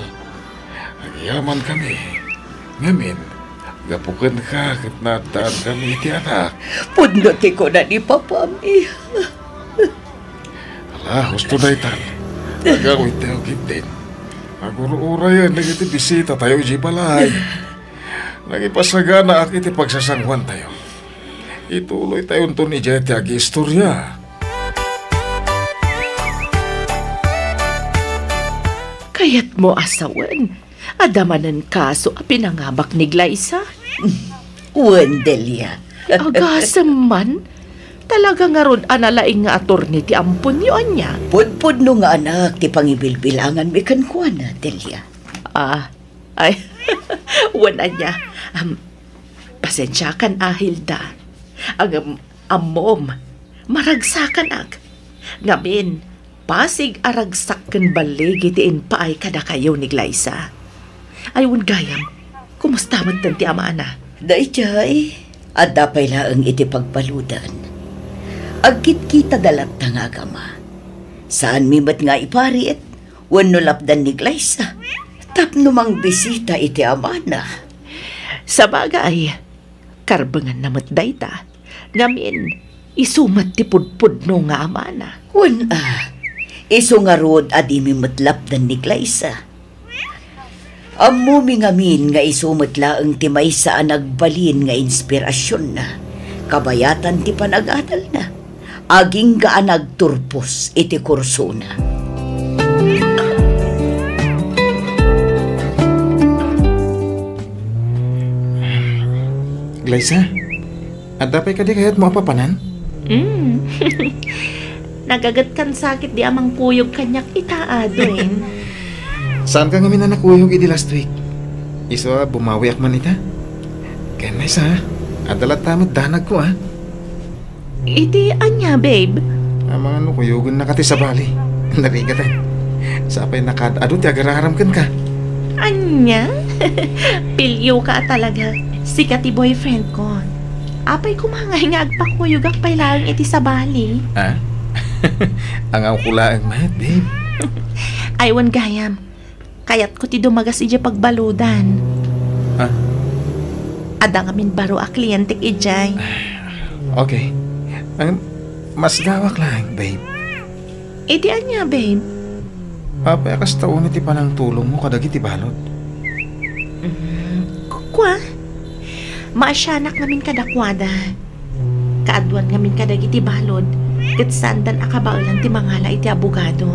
Agyamankami. Ngamin, gapu kenka ket naaddaankami iti anak. Pudno ti kuna ni Papam, iha. Ala, husto daytan. Agawidtayo ketdin. Agur-urayen dagiti bisitatayo idiay balay. Nangipasaganaak iti pagsasangoantayo. Ituloytayonton idiay ti agiistoria. Kayatmo a sawen, adda manen kaso a pinangabak ni Glyza? Wen, Delia. Agasem man. Talaga ngarud a nalaing nga atorni ti amponyo, ania? Pudpudno nga anak ti pangibilbilanganmi kenkuana, Delia. Ah, ay, wen, ania. Am, Pasensiakan a, Hilda. Ngem, ammom, maragsakanak. Ngamin, pasig a ragsak ken balligi ti impaay kadakayo ni Glyza. Ay, wen gayam, kumusta metten ti amana? Daydiay, adda pay laeng iti pagbaludan. Agkitkitada latta nga agama. Saanmi met nga iparit wenno lapdan ni Glyza tapno mangbisita iti amana. Sabagay, karbenganna met dayta. Ngamin, isu met ti pudpudno nga amana. Wen a, isu ngarud a dimi met lapdan ni Glyza. Ammomi ngamin nga isu met laeng ti maysa a nagbalin nga inspirasionna, kabayatan ti panagadalna. Agingga a nagturpos iti kursona. Glyza, adda pay kadi kayatmo a papanan? Mm. Nagagetkan sakit di amang kuyog kaniak ita, Adwin. Saanka ngamin a nakuyog idi last week? Isu a bumawiak man ita. Ken maysa, adda latta met danagko, a. Iti ania, babe? Amangan no kuyogennaka ti sabali. Narigat, eh. Sapay nakaad-adu ti agararam kenka. Ania? Pilioka a talaga. Sika ti boyfriend ko. Apay koma ngay nga agpakuyogak pay laeng iti sabali? Ha? Angawko laeng met, babe. Ay, wen gayam. Kayatko ti dumagas idiay pagbaludan. Ha? Adda ngamin baro a klientek idiay. Okay. Ang, masdawak laeng, babe. Iti ania, babe? Apay a kasta unay ti panangtulongmo kadagiti balud? Mm, ku-, kua? Maasianak ngamin kadakuada. Kaaduan ngamin kadagiti balud, ket saandan a kabaelan ti mangala iti abogado.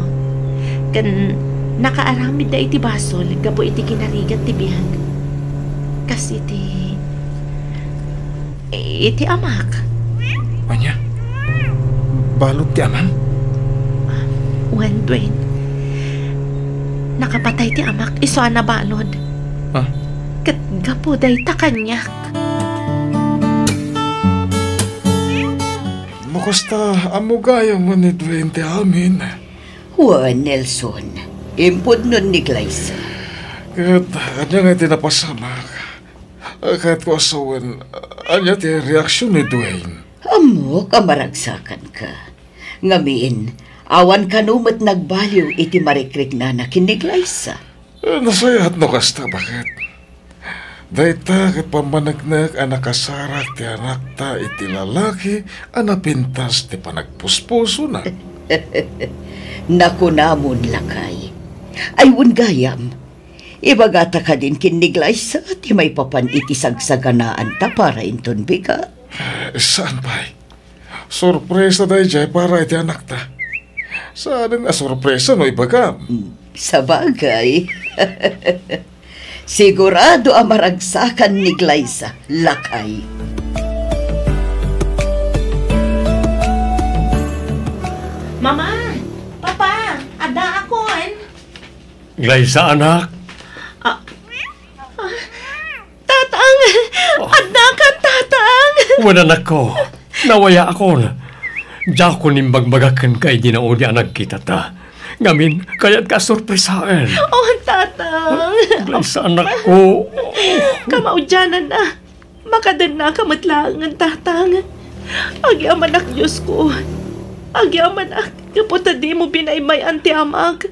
Ken nakaaramidda iti basol gapu iti kinarigat ti biag. Kas iti, iti amak. Ania? Balud ti amam? Wen, Dwayne. Nakapatay ti amak isu a nabalud. Ah? Ket gapu dayta kaniak. No kasta, ammo gayam ni Dwayne ti amin. Wen, Nelson, impudnon ni Glyza. Ket ania nga ti napasamak? Kayatko a sawen, ania ti reaksion ni Dwayne? Ammok a maragsakanka. Ngamin, awan kano met nagbaliw iti marikriknana ken ni Glyza. Eh, nasayaat no kasta, baket. Dayta ket pammaneknek a nakasarak ti anakta iti lalaki a napintas ti panagpuspusona. Nakunamon, lakay. Ay, wen gayam, ibagata kadin ken ni Glyza ti maipapan iti sagsaganaanta para inton bigat? Eh, saan pay? Sorpresa daydiay para iti anakta. Saanen a sorpresa no ibagam. Mm, sabagay. Sigurado a maragsakan ni Glyza, lakay. Mama! Papa! Addaakon! Glyza, anak. Ah, ah, Tatang! Oh. Addakan, Tatang! Wen, anakko, nawayaakon. Diakon imbagbagak kenka idi naudi a nagkitata. Ngamin, kayatka a sorpresaen. Oh, Tatang. Glaysa, anakko. Kamaudiananna. Makadennaka met laengen, Tatang. Agyamanak, Diosko. Agyamanak, gapu ta dimo binaybay-an ti amak.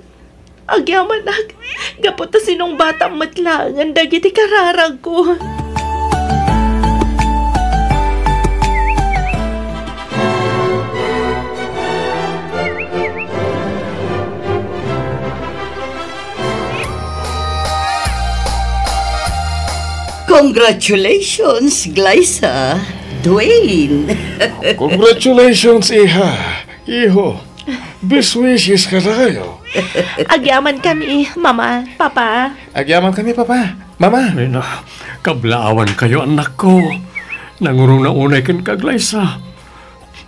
Agyamanak, gapu ta sinungbatam met laengen dagiti kararagko. Congratulations, Glyza, Dwayne. Congratulations, iha. Iho, best wishes kadakayo. Agyamankami, Mama, Papa. Agyamankami, Papa, Mama. Ay na, kablaawankayo, anakko. Nanguruna unay kenka, Glyza.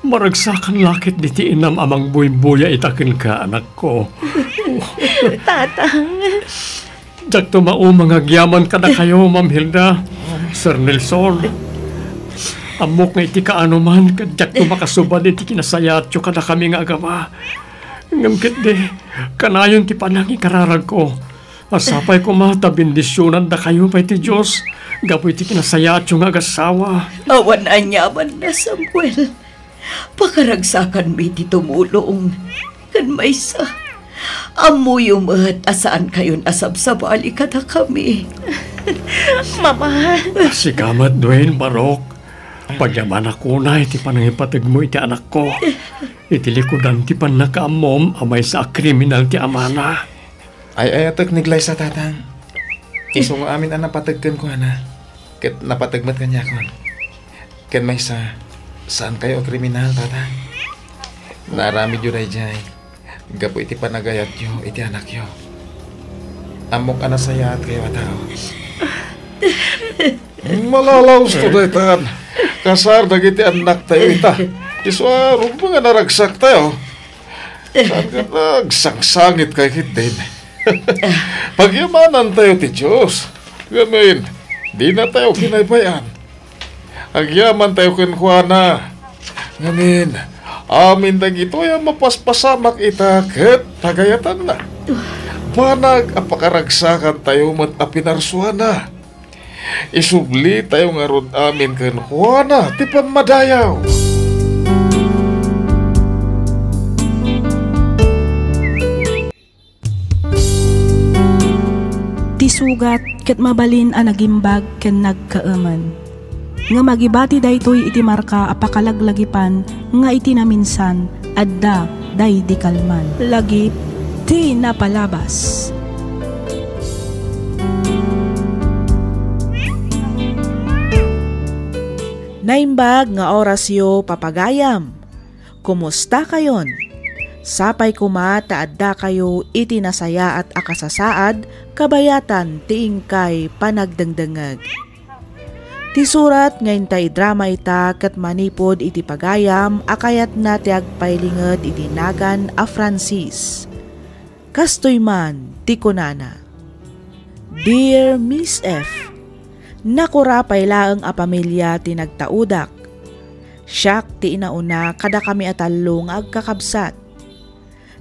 Maragsakan la ketdi ti inam a mangbuybuya ita kenka, anakko. Tatang. Diakto mauma nga agyaman kadakayo, Ma'am Hilda, Sir Nelson. Ammok nga iti kaanoman, ket diakto makasubad iti kinasayaatyo kadakami nga agama. Ngem ketdi, kanayon ti panangikararagko. Sapay koma ta bendisionandakayo pay ti Dios gapu iti kinasayaatyo nga agassawa. Awan aniamanna, Samuel. Pakaragsakanmi ti tumulong. Ken maysa, ammoyo met a saankayon a sabsabali kadakami. Mama. Sika met, Dwayne, Barok. Pagyamanak unay ti panangipategmo iti anakko. Iti likudan ti pannakaammom a maysa a kriminal ti amana. Ay-ayatek ni Glyza, Tatang. Isu nga amin a napateg kenkuana, ket napateg met kaniakon. Ken maysa, saankayo a kriminal, Tatang. Naaramidyo daydiay gapu iti panagayatyo iti anakyo. Ammok a nasayaatkayo a tao. Malalaosto daytan. Kasar dagiti annaktayo ita. Isu a rumbeng a naragsaktayo. Saan nga nagsangsangitkay ketdin? Pagyamanantayo ti Dios. Ngamin, dinatayo kinaybay-an. Agyamantayo kenkuana. Ngamin, amin dagitoy a mapaspasamak ita ket tagayatanna. Banag a pakaragsakantayo met a pinarsuana. Isublitayo ngarud amin kenkuana ti pammadayaw. Ti sugat ket mabalin a nagimbag ken nagkaemen. Ngem agibati daytoy iti marka a pakalaglagipan nga iti naminsan, adda daydi kalman. Lagip ti napalabas. Naimbag nga orasyo, papagayam. Kumustakayon? Sapay koma ta addakayo iti nasayaat a kasasaad kabayatan ti inkay panagdengdengngeg. Ti surat nga inta idrama ita ket manipud iti pagayam a kayatna ti agpailinget iti nagan a Francis. Kastoy man ti kunana, "Dear Miss F, nakura pay laeng a pamilia ti nagtaudak. Siak ti inauna kadakami a tallo nga agkakabsat.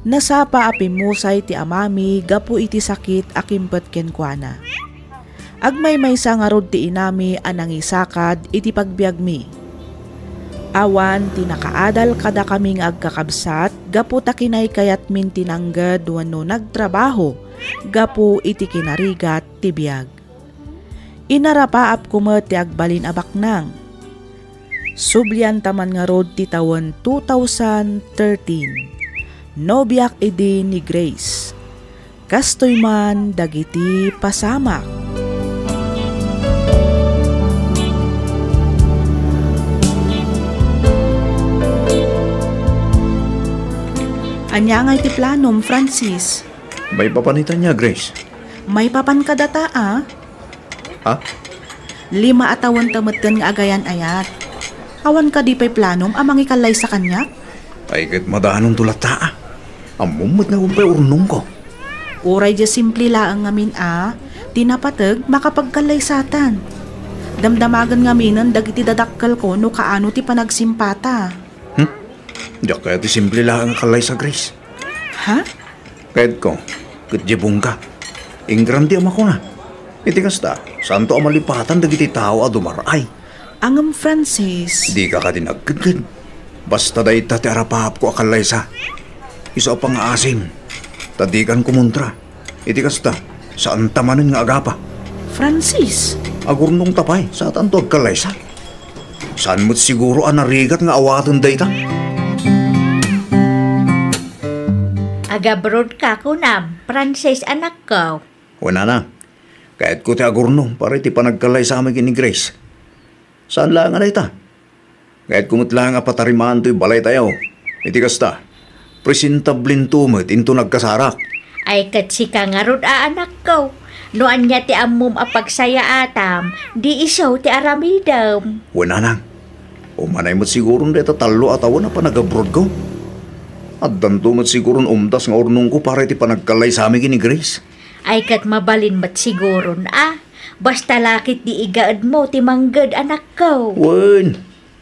Nasapa a pimmusay ti amami gapu iti sakit a kimpet kenkuana. Agmaymaysa ngarud ti inami a nangisakad iti pagbiagmi. Awan ti nakaadal kadakami nga agkakabsat gapu ta kinaykayatmin ti nangged wenno nagtrabaho gapu iti kinarigat ti biag. Inarapaapko met ti agbalin a baknang. Sublianta man ngarud ti tawen two thousand thirteen. Nobiak idi ni Grace." Kastoy man dagiti pasamak. Ania ngay ti planom, Francis? Maipapan ita nia, Grace? Maipapan kadata, a? Ha? Lima a tawen ta metten nga agayan-ayat. Awan kadi pay planom a mangikallaysa kaniak? Ay, ket madanonto latta, a. Ammom met nga umpay urnongko. Uray diay simple laeng ngamin a, ti napateg makapagkallaysatan. Damdamagen ngaminen dagiti dadakkelko no kaano ti panagsimpata. Hmm? Diak kayat ti simple laeng a kallaysa, Grace. Ha? Kayatko, ket diay bungka. Ingrandi a makuna. Iti kasta, saanto a malipatan dagiti tao a dumar-ay. Ngem, Francis. Dika kadi nagkedked. Basta dayta ti arapaapko a kallaysa. Isu a pangaasim, ta dikan kumontra. Iti kasta, saanta manen nga agapa. Francis! Agurnongta pay, saanto agkallaysa. Saan met siguro a narigat nga awaten dayta? Agabroad ka, kunam, Francis, anakko. Wen, nanang, kayatko ti agurnong para iti panagkallaysami ken ni Grace. Saan laeng a dayta? Kayatko met laeng a patarimaan toy balaytayo. Iti kasta, presentablinto met inton agkasarak. Ay, ket sika ngarud a anakko. No ania ti ammom a pagsayaatam, di isu ti aramidem. Wen, nanang, umanay met siguron dayta tallo a tawen a panagabroadko. Addanto met siguron umdas nga urnongko para iti panagkallaysami ken ni Grace. Ay, ket mabalin met siguron a. Basta la ket di igaedmo ti mangged, anakko. Wen,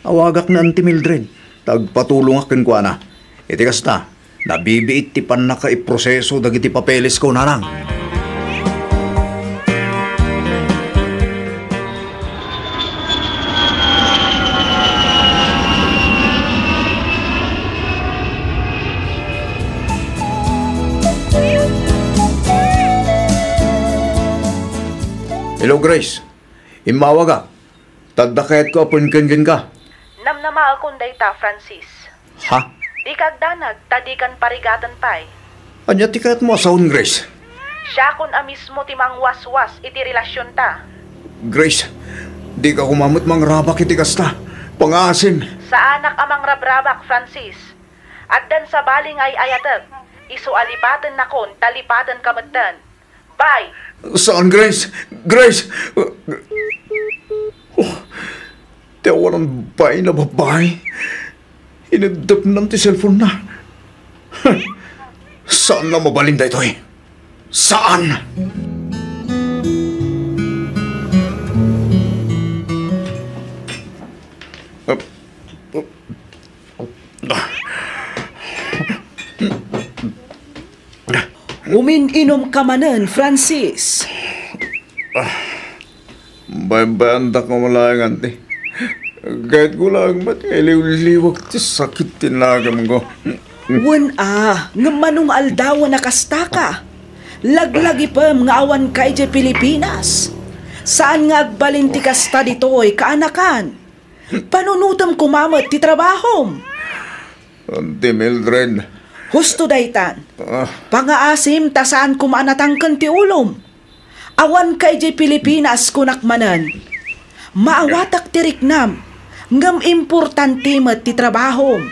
awagak ni Auntie Mildred, ta agpatulongak kenkuana. Iti kasta, nabibiit ti pannakaiproseso dagiti papelesko, nanang. Hello, Grace. Immawagak. Ta adda kayatko a pengken kenka. Namnamaekon dayta, Francis. Ha? Dika agdanag, ta dikan parigaten pay. Ania ti kayatmo a saon, Grace? Siakon a mismo ti mangwaswas iti relasionta. Grace, dika koma met mangrabak iti kasta. Pangaasim. Saanak a mangrabrabak, Francis. Addan sabali nga ay-ayatek. Isu a lipatennakon, ta lipatenka metten. Bye! Saan, Grace? Grace! Oh, ti awanan bain a babai. Ineddepnan ti cellphone-na. Saan a mabalin daytoy? Saan? Umin-inom ka manen, Francis. Baybayandak nga malayangan ti. Kayatko laeng met nga iliwliwag ti sakit ti nagemko. Wen a, ngem mano nga aldawen a kastaka? Laglagipem nga awanka idiay Pilipinas. Saan nga agbalin ti kasta ditoy, kaanakan. Panunotem koma met ti trabahom. Auntie Mildred. Husto daytan. Ah. Pangaasim ta saan koma a natangken ti ulom. Awanka idiay Pilipinas, kunak manen. Maawatak ti riknam, ngem importante met ti trabahom.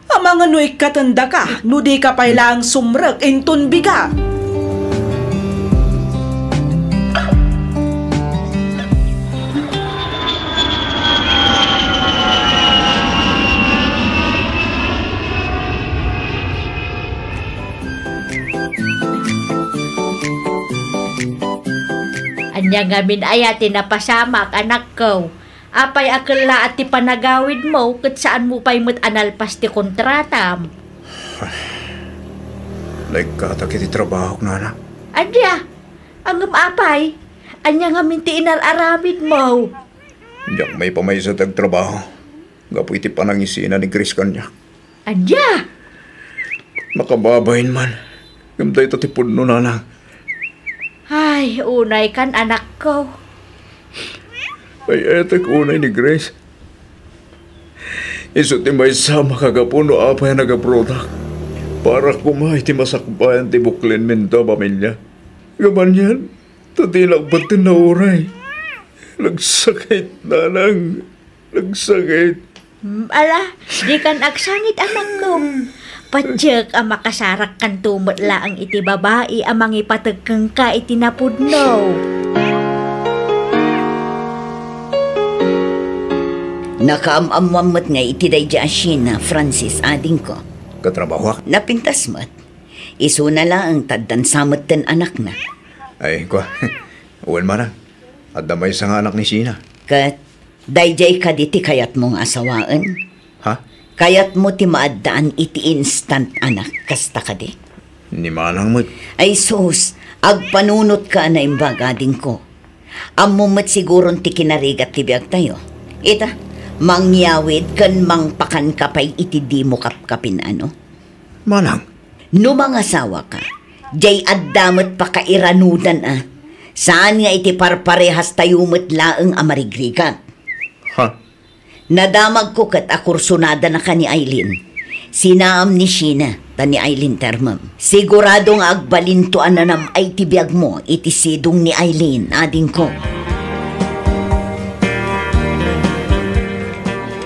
Amangan no ikkatendaka no dika pay laeng sumrek inton bigat. Ania ngamin aya ti napasamak, anakko? Apay a kellaat ti panagawidmo ket saanmo pay met a nalpas ti kontratam? Naikkatak iti trabahok, nana. Ania? Ngem apay? Ania ngamin ti inar-aramidmo? Diak maipamaysa ti agtrabaho gapu iti panangisina ni Grace kaniak. Ania? Makababain man. Ngem dayta ti pudno, nanang. Ay, unaykan, anakko. Ay-ayatek unay ni Grace. Isu ti maysa a makagapu no apay a nagabrodak. Para koma iti masakbayan ti buklenminto a pamilia. Ngem anian, ta dinak batten nauray. Nagsakit, nanang. Nagsakit. Hmm, ala, dikan agsangit, anakko. Patiek a makasarakkanto met laeng iti babai a mangipateg kenka iti napudno. Nakaam-ammoan met ngay iti daydi a Sheena, Francis, adingko. Katrabahoak. Napintas met. Isuna laeng ta addan sa metten anakna. Ay, kua. Wen, manang. Adda maysa nga anak ni Sheena. Ket daydiay kadi ti kayatmo nga asawaen? Ha? Kayatmo ti maaddaan iti instant anak, kasta kadi? Ni manang met. Ay sus, agpanunotka a naimbag, adingko. Ammom met siguron ti kinarigat ti biagtayo. Ita, mangyawid ken mangpakanka pay iti dimo kapkapin-ano. Manang? No mangasawaka, diay adda met pakairanudan a. Saan nga iti parparehastayo met laeng a marigrigat. Ha? Nadamagko ket a kursonadanaka ni Aileen. Sinaam ni Sheena ta ni Aileen termem. Sigurado nga agbalinto a nanam-ay ti biagmo iti sidong ni Aileen, adingko.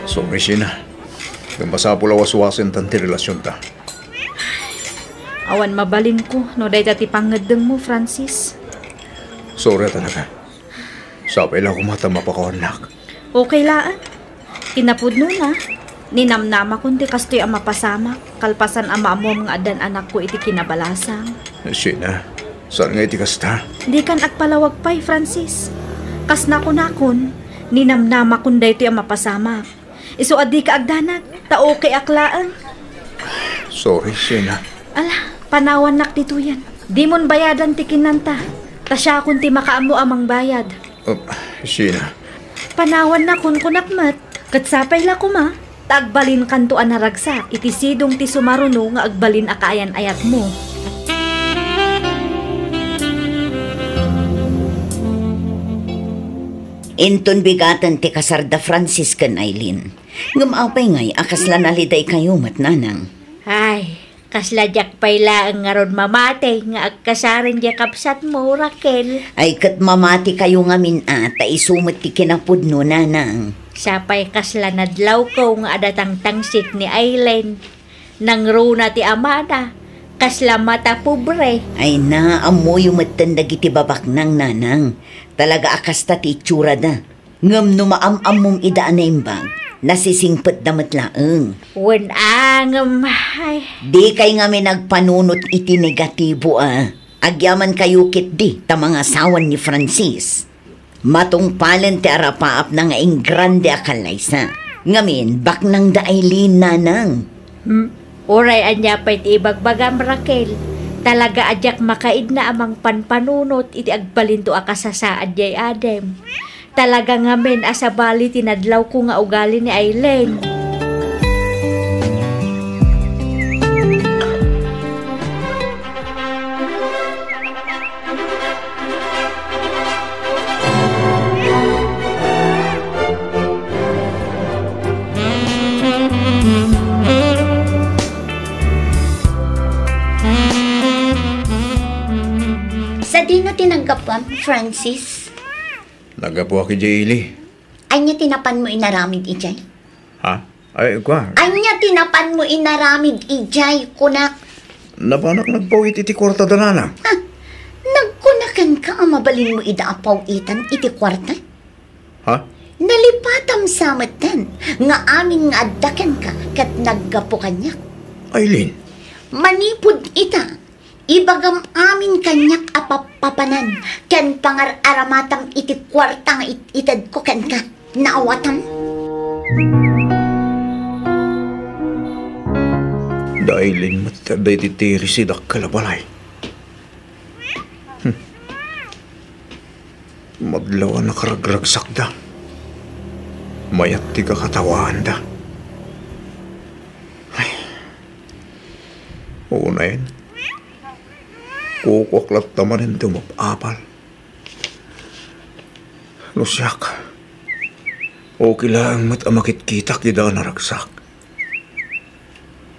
Sorry, Sheena. Ngem masapul a waswasentan ti relasionta. Awan mabalinko no dayta ti pangngeddengmo, Francis. Sorry talaga. Sapay la koma ta mapakawannak. Okay laeng. Kinapudnona, ninamnamakon ti kastoy a mapasamak, kalpasan a maammuam nga addan anakko iti kinabalasang. Sheena, saan nga iti kasta? Dikan agpalawag pay, Francis. Kas nakunakon, ninamnamakon daytoy a mapasamak. Isu a dika agdanag, ta okay ak laeng. Sorry, Sheena. Ala, panawannak ditoyen. Dimon bayadan ti kinanta, ta siakon ti makaammo a mangbayad. Oh, Sheena. Panawannak, kunkunak met. Ket sapay la koma, ta agbalinkanto a naragsak iti sidong ti sumaruno nga agbalin a kaayan-ayatmo. Inton bigaten ti kasar da Francis ken Aileen. Ngem apay ngay a kasla nalidaykayo met, nanang? Ay, kasla diak pay laeng ngarud mamati nga agkasaren diay kabsatmo, Raquel. Ay, ket mamatikayo ngamin a, ta isu met ti kinapudno, nanang. Sapay kasla nadlawko nga adda tangtangsit ni Aileen. Nangruna ti amana, kasla mata pobre. Ay na, ammoyo metten dagiti babaknang, nanang. Talaga a kasta ti itsurada. Ngem no maam-ammom ida a naimbag, nasisingpetda met laeng. Wen a, ngem, ay. Dikay ngamin agpanunot iti negatibo a. Agyamankayo ketdi ta mangasawan ni Francis. Matungpalen ti arapaapna nga ingrande a kallaysa. Ngamin, baknangda Aileen, nanang. Hmm? Uray ania pay ti ibagbagam, Raquel, talaga a diak makaidna a mangpanpanunot iti agbalinto a kasasaad diay adem. Talaga ngamin a sabali ti nadlawko nga ugali ni Aileen. Sadino ti naggapuam, Francis? Naggapuak idiay ili. Ania ti napanmo inaramid idiay? Ha? Ay, kua. Ania ti napanmo inaramid idiay, kunak? Napanak nagpawit iti kuarta da nanang. Ha? Nagkuna kenka a mabalinmo ida a pawitan iti kuarta? Ha? Nalipatam sa metten nga amin nga adda kenka ket naggapu kaniak. Aileen. Manipud ita, ibagam amin kaniak a pappapanan ken pangar-aramatam iti kuarta nga it-itedko kenka. Naawatam? Da Aileen met ti adda iti terrace iti dakkel a balay. Hmm. Madlaw a nakaragragsakda. Mayat ti kakatawaanda. Ay. Unayen, kukuak latta manen ti umap-apal. No siak, okay laeng met a makitkitak ida a naragsak.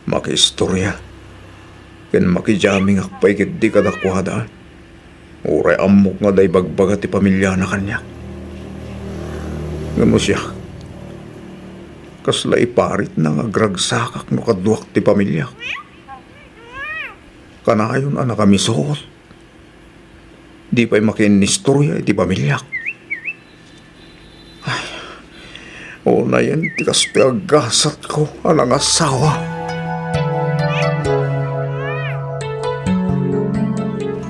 Makiistoria ken makijammingak pay ketdi kadakuada. Uray ammok nga adda ibagbaga ti familiana kaniak. Ngem no siak, kasla iparitna nga agragsakak no kaduak ti familiak. Kanayon a nakamisoot. Di pay makiinnistoria iti familiak. Ay, unayen ti kastoy a gasatko a nangasawa.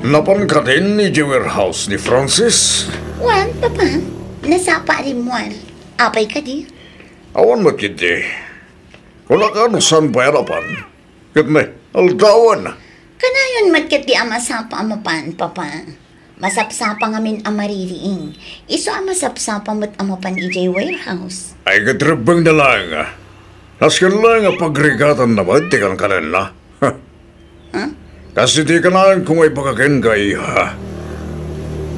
Napan kadin idiay warehouse ni Francis? Wen, Papa. Nasapa a rimmuar. Apay kadi? Awan met ketdi. Kunaka no saan pay a napan. Ket ne, aldawen. Kanayon met ketdi a masapa a mapan, Papa. Masapsapa ngamin a maririing. Isu a masapsapa met a mapan idiay warehouse. Ay, ket rebbengna laeng. Nasken laeng a pagrigatanna met ti kankanenna. Ha? Kas iti kanaenko nga ibaga kenka, iha.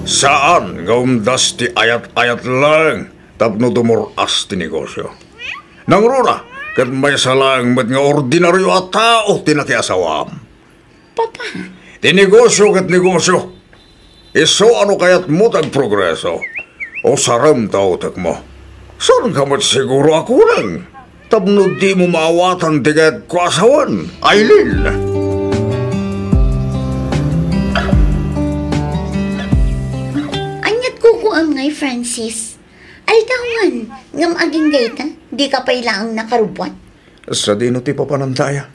Saan nga umdas ti ayat-ayat laeng tapno dumur-as ti negosio. Nangruna, ket maysa laeng met nga ordinario a tao ti nakiasawam. Papa. Ti negosio ket negosio. Isu a no kayatmo ti agprogreso, usarem ta utekmo. Saanka met siguro a kulang tapno dimo maawatan ti kayatko a sawen, Aileen. Aniat kukuam ngay, Francis? Aldawan, ngem agingga ita, dika pay laeng nakarubbuat. Sadino ti papananda aya?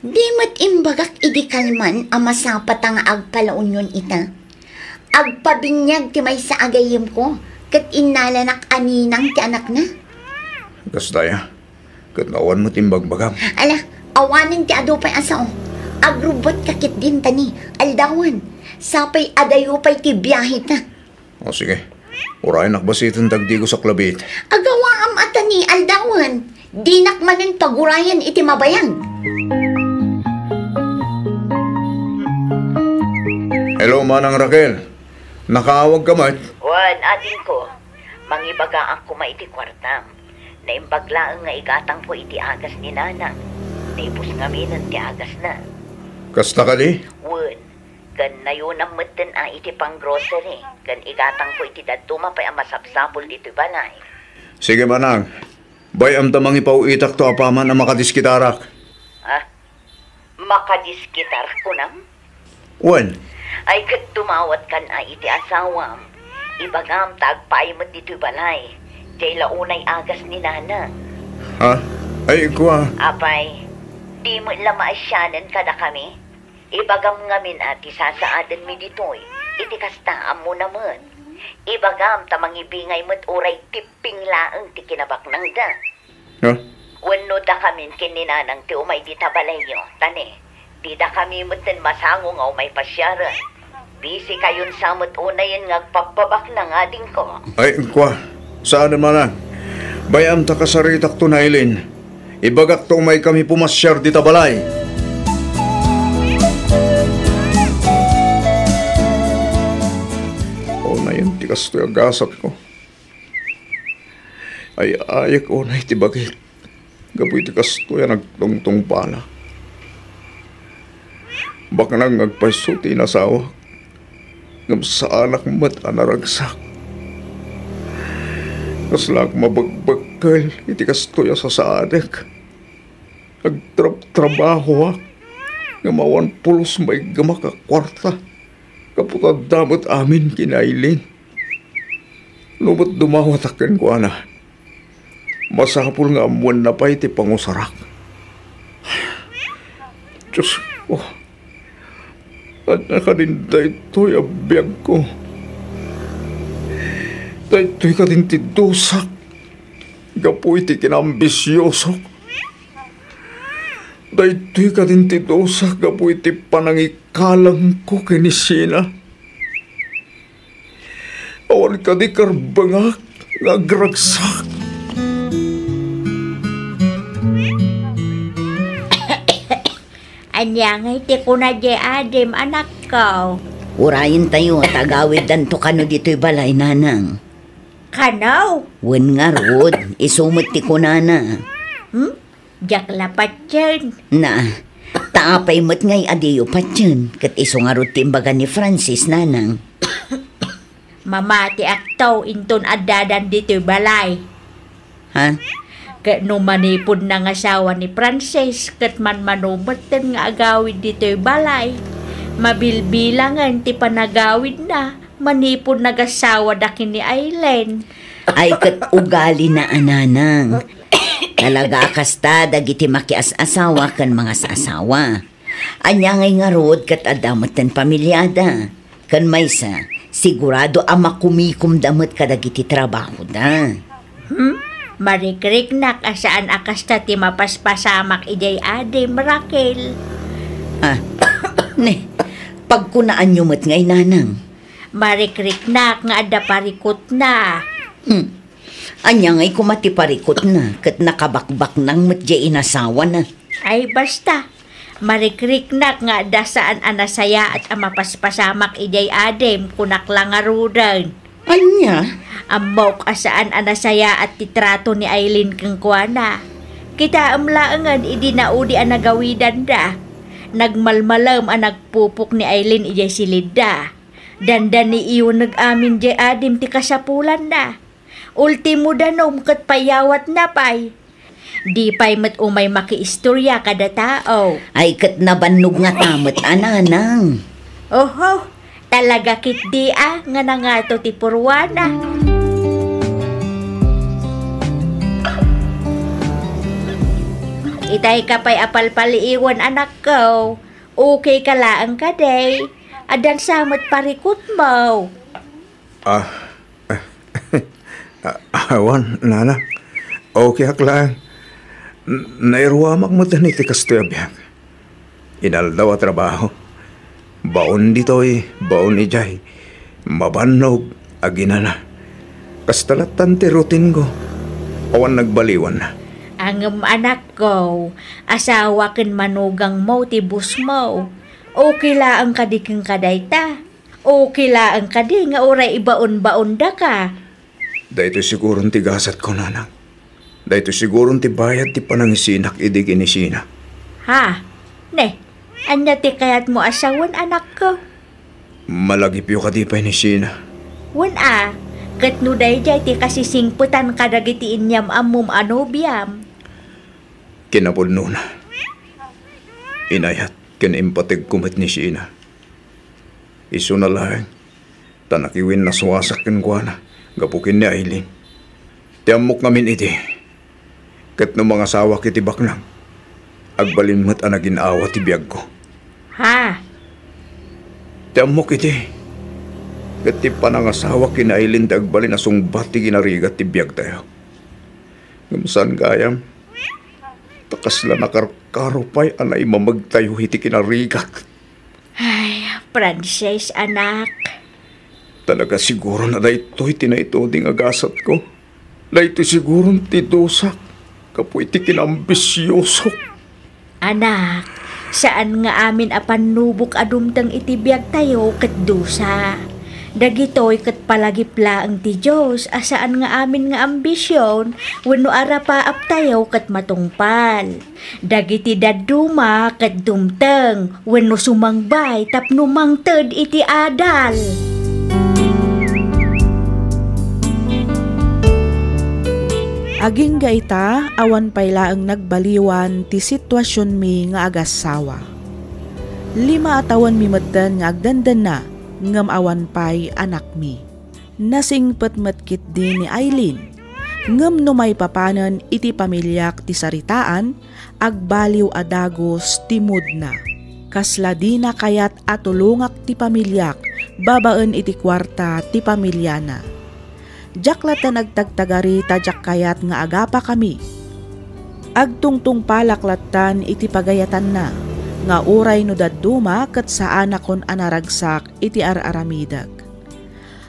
Di met imbagak idi kalman a masapata nga agpalaunyon ita? Agpabiniag ti maysa a gayyemko, ket innalanak a ninang ti anakna. Kasta aya, ket awan met imbagbagam. Ala, awanen ti adu pay a sao. Agrubbuatka ketdin ta ni, aldawan. Sapay adayo pay ti biaheta. O, sige. Urayen a basiten dagdigo saklabit. Agawaam a ta ni aldawen. Dinak manen pagurayen iti mabayag. Hello, Manang Raquel. Nakaawagka met? Wen, adingko. Mangibagaak koma iti kuartam. Naimbag laeng nga igatangko iti agas ni Nanang. Naibus ngaminen ti agasna. Kasta kadi? Wen. Ken nayonam metten a iti panggrocery, ken igatangko iti dadduma pay a masapsapul ditoy balay. Sige, Manang. Bay-am ta mangipaw-itakto apaman a makadiskitarak. Ha? Makadiskitar, kunam? Wen. Ay, ket dumawatkan a iti asawam. Ibagam ta agpaay met ditoy balay. Diay la unay agas ni Nanang. Ha? Ay, kua. Apay, di met la maasianen kadakami? Ibagam ngamin a ti sasaadenmi ditoy, iti kasta, ammona met. Ibagam ta mangibingay met uray tipping laeng ti kinabaknangda. Ha? Wenno dakamin ken ni Nanang ti umay dita balayyo, ta ne, ti dakami metten masango nga umay pasiaren. Busy kayon sa met unayen nga agpappabaknang, adingko. Ay, kua, saan a Manang. Bay-am ta kasaritakto ni Aileen. Ibagak ta umaykami pumasiar dita balay. Unayen ti kastoy a gasatko. Ay-ayek unay ti bagik gapu iti kastoy a nagtungtungpalak. Baknang nga agpayso ti inasawak, ngem saanak met a naragsak. Kaslaak mabegbekkel iti kastoy a sasaadek. Agtrabtrabahoak, ngem awan pulos maiggemak a kuarta. Gapu ta adda met amin ken ni Aileen. No met dumawatak kenkuana, masapul nga ammoenna pay ti pangusarak. Diosko, ania kadin daytoy a biagko? Daytoy kadin ti dusak gapu iti kinaambisiosok? Daytoy kadin ti dusak gapu iti panangikalangko ken ni Sina? Awan kadi karbengak nga agragsak? Ania ngay ti kuna diay adim, anakko? Urayentayo ta agawiddanto kano ditoy balay, Nanang. Kano? Wen ngarud, isu met ti kunana. Hmm? Diak la patien. Na, ta apay met ngay a diyo patien, ket isu ngarud ti imbaga ni Francis, Nanang. Mamatiakto inton addadan ditoy balay. Ha? Ket no manipud nangasawa ni Francis, ket manmano metten nga agawid ditoy balay. Mabilbilangen ti panagawidna manipud nagasawada ken ni Aileen. Ay, ket ugalina a, Nanang. Talaga a kasta dagiti makias-asawa ken mangas-asawa. Ania ngay ngarud ket adda metten pamiliada. Ken maysa, Sigurado a makumikomda met kadagiti trabahoda. Hmm? Marikriknak a saan a kasta ti mapaspasamak idiay adim, Raquel. Ah, ne, pagkunaanyo met ngay, nanang. Marikriknak nga adda parikutna. Hmm. Ania ngay koma ti parikutna ket nakabakbaknang met diay inasawana? Ay, basta. Marikriknak nga adda saan a nasayaat a mapaspasamak idiay adim, kunak la ngaruden. Ania? Ammok a saan a nasayaat ti trato ni Aileen kenkuana. Kitaem laengen idi naudi a nagawidanda. Nagmalmalem a nagpupok ni Aileen idiay silidda. Dandani iuneg amin diay adim ti kasapulanna. Ultimo danum ket payawatna pay. Di pay met umay makiistoria kada tao. Ay, ket nabannog ngata met a, nanang. Oho, talaga ketdi a nga nangato ti purwana. Itay ka pay a palpaliiwen, anakko. Okay ka laeng kadi? Addan sa met parikutmo? Ah, a-, awan, nanang. Okay ak laeng. N-, nairuamak met iti kastoy a biag. Inaldaw a trabaho. Baon ditoy, baon idiay. Mabannog, aginana. Kasta lattan ti routine-ko. Awan nagbaliwan. Ngem, anakko, asawa ken manugangmo ti bossmo. Okay laeng kadi kenka dayta? Okay laeng kadi nga uray ibaon-baondaka? Daytoy siguron ti gasatko, nanang. Daytoy siguron ti bayad ti panangisinak idi ken ni Sheena. Ha? Ne, ania ti kayatmo a sawen, anakko? Malagipyo kadi pay ni Sheena? Wen a, ket no daydiay ti kasisingpetan kadagiti inyam-ammom a nobiam. Kinapudnona, inayat ken impategko met ni Sheena. Isuna laeng ta nakiwinnasuasak kenkuana gapu ken ni Aileen. Ti ammok ngamin iti, ket no mangasawak iti baknang, agbalin met a nagin-awa ti biagko. Ha? Ti ammok iti, ket ti panangasawak ken ni Aileen ti agbalin a sungbat ti kinarigat ti biagtayo. Ngem saan gayam, ta kasla nakarkaro pay a naimamegtayo iti kinarigat. Ay, Francis, anak. Talaga siguron a daytoy ti naituding a gasatko. Daytoy siguron ti dusak gapu iti kinaambisiosok. Anak, saan nga amin a pannubok a dumteng iti biagtayo ket dusa. Dagitoy ket palagip laeng ti Dios a saan nga amin nga ambision wenno arapaaptayo ket matungpal. Dagiti dadduma ket dumteng wenno sumangbay tapno mangted iti adal. Agingga ita, awan pay laeng nagbaliwan ti situasionmi nga agassawa. Lima a tawenmi metten nga agdandanna, ngem awan pay anakmi. Nasingpet met ketdi ni Aileen. Ngem no maipapanen iti pamiliak ti saritaan, agbaliw a dagus ti moodna. Kasla dina kayat a tulongak ti pamiliak babaen iti kuarta ti pamiliana. Diak latta agtagtagari ta diak kayat nga agapakami. Agtungtungpalak lattan iti pagayatanna, nga uray no dadduma ket saanakon a naragsak iti ar-aramidek.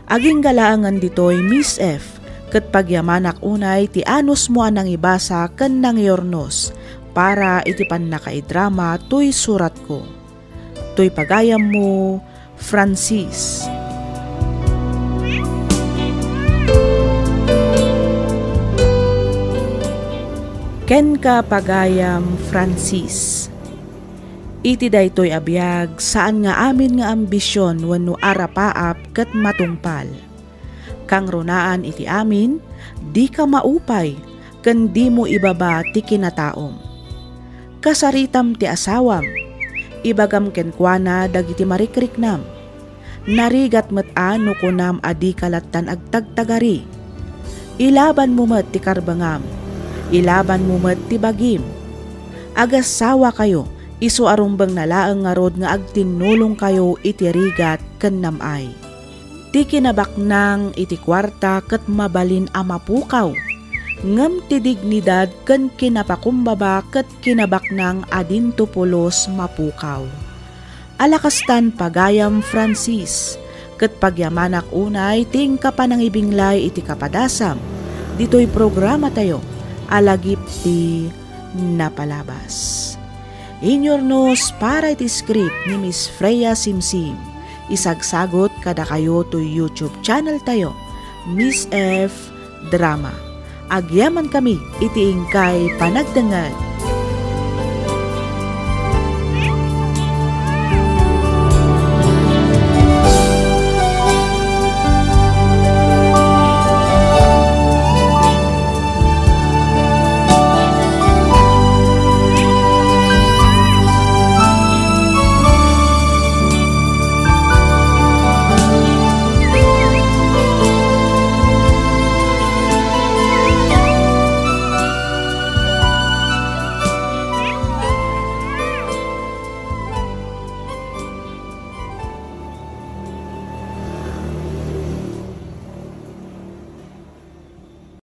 Agingga laengen ditoy, Miss F, ket pagyamanak unay ti anusmo a nangibasa ken nangiurnos para iti pannakaidrama toy suratko. Toy pagayammo, Francis. Kenka, pagayam Francis. Iti daytoy a biag, saan nga amin nga ambision wenno arapaap ket matungpal. Kangrunaan iti amin, dika maupay ken dimo ibaba ti kinataom. Kasaritam ti asawam, ibagam kenkuana dagiti marikriknam. Narigat met a no kunam a dika lattan agtagtagari. Ilabanmo met ti karbengam, ilabanmo met ti bagim. Agassawakayo, isu a rumbengna laeng ngarud nga agtinnulongkayo iti rigat ken nam-ay. Ti kinabaknang iti kuarta ket mabalin a mapukaw, ngem ti dignidad ken kinapakumbaba ket kinabaknang a dinto pulos mapukaw. Ala kastan, pagayam Francis, ket pagyamanak unay ti inka panangibinglay iti kapadasam ditoy programatayo a Lagip ti Napalabas. Inyurnos para iti script ni Miss Freya Simsim. Isagsagot kadakayo toy YouTube channel tayo, Miss F Drama. Agyaman kami iti inkay panagdengngeg.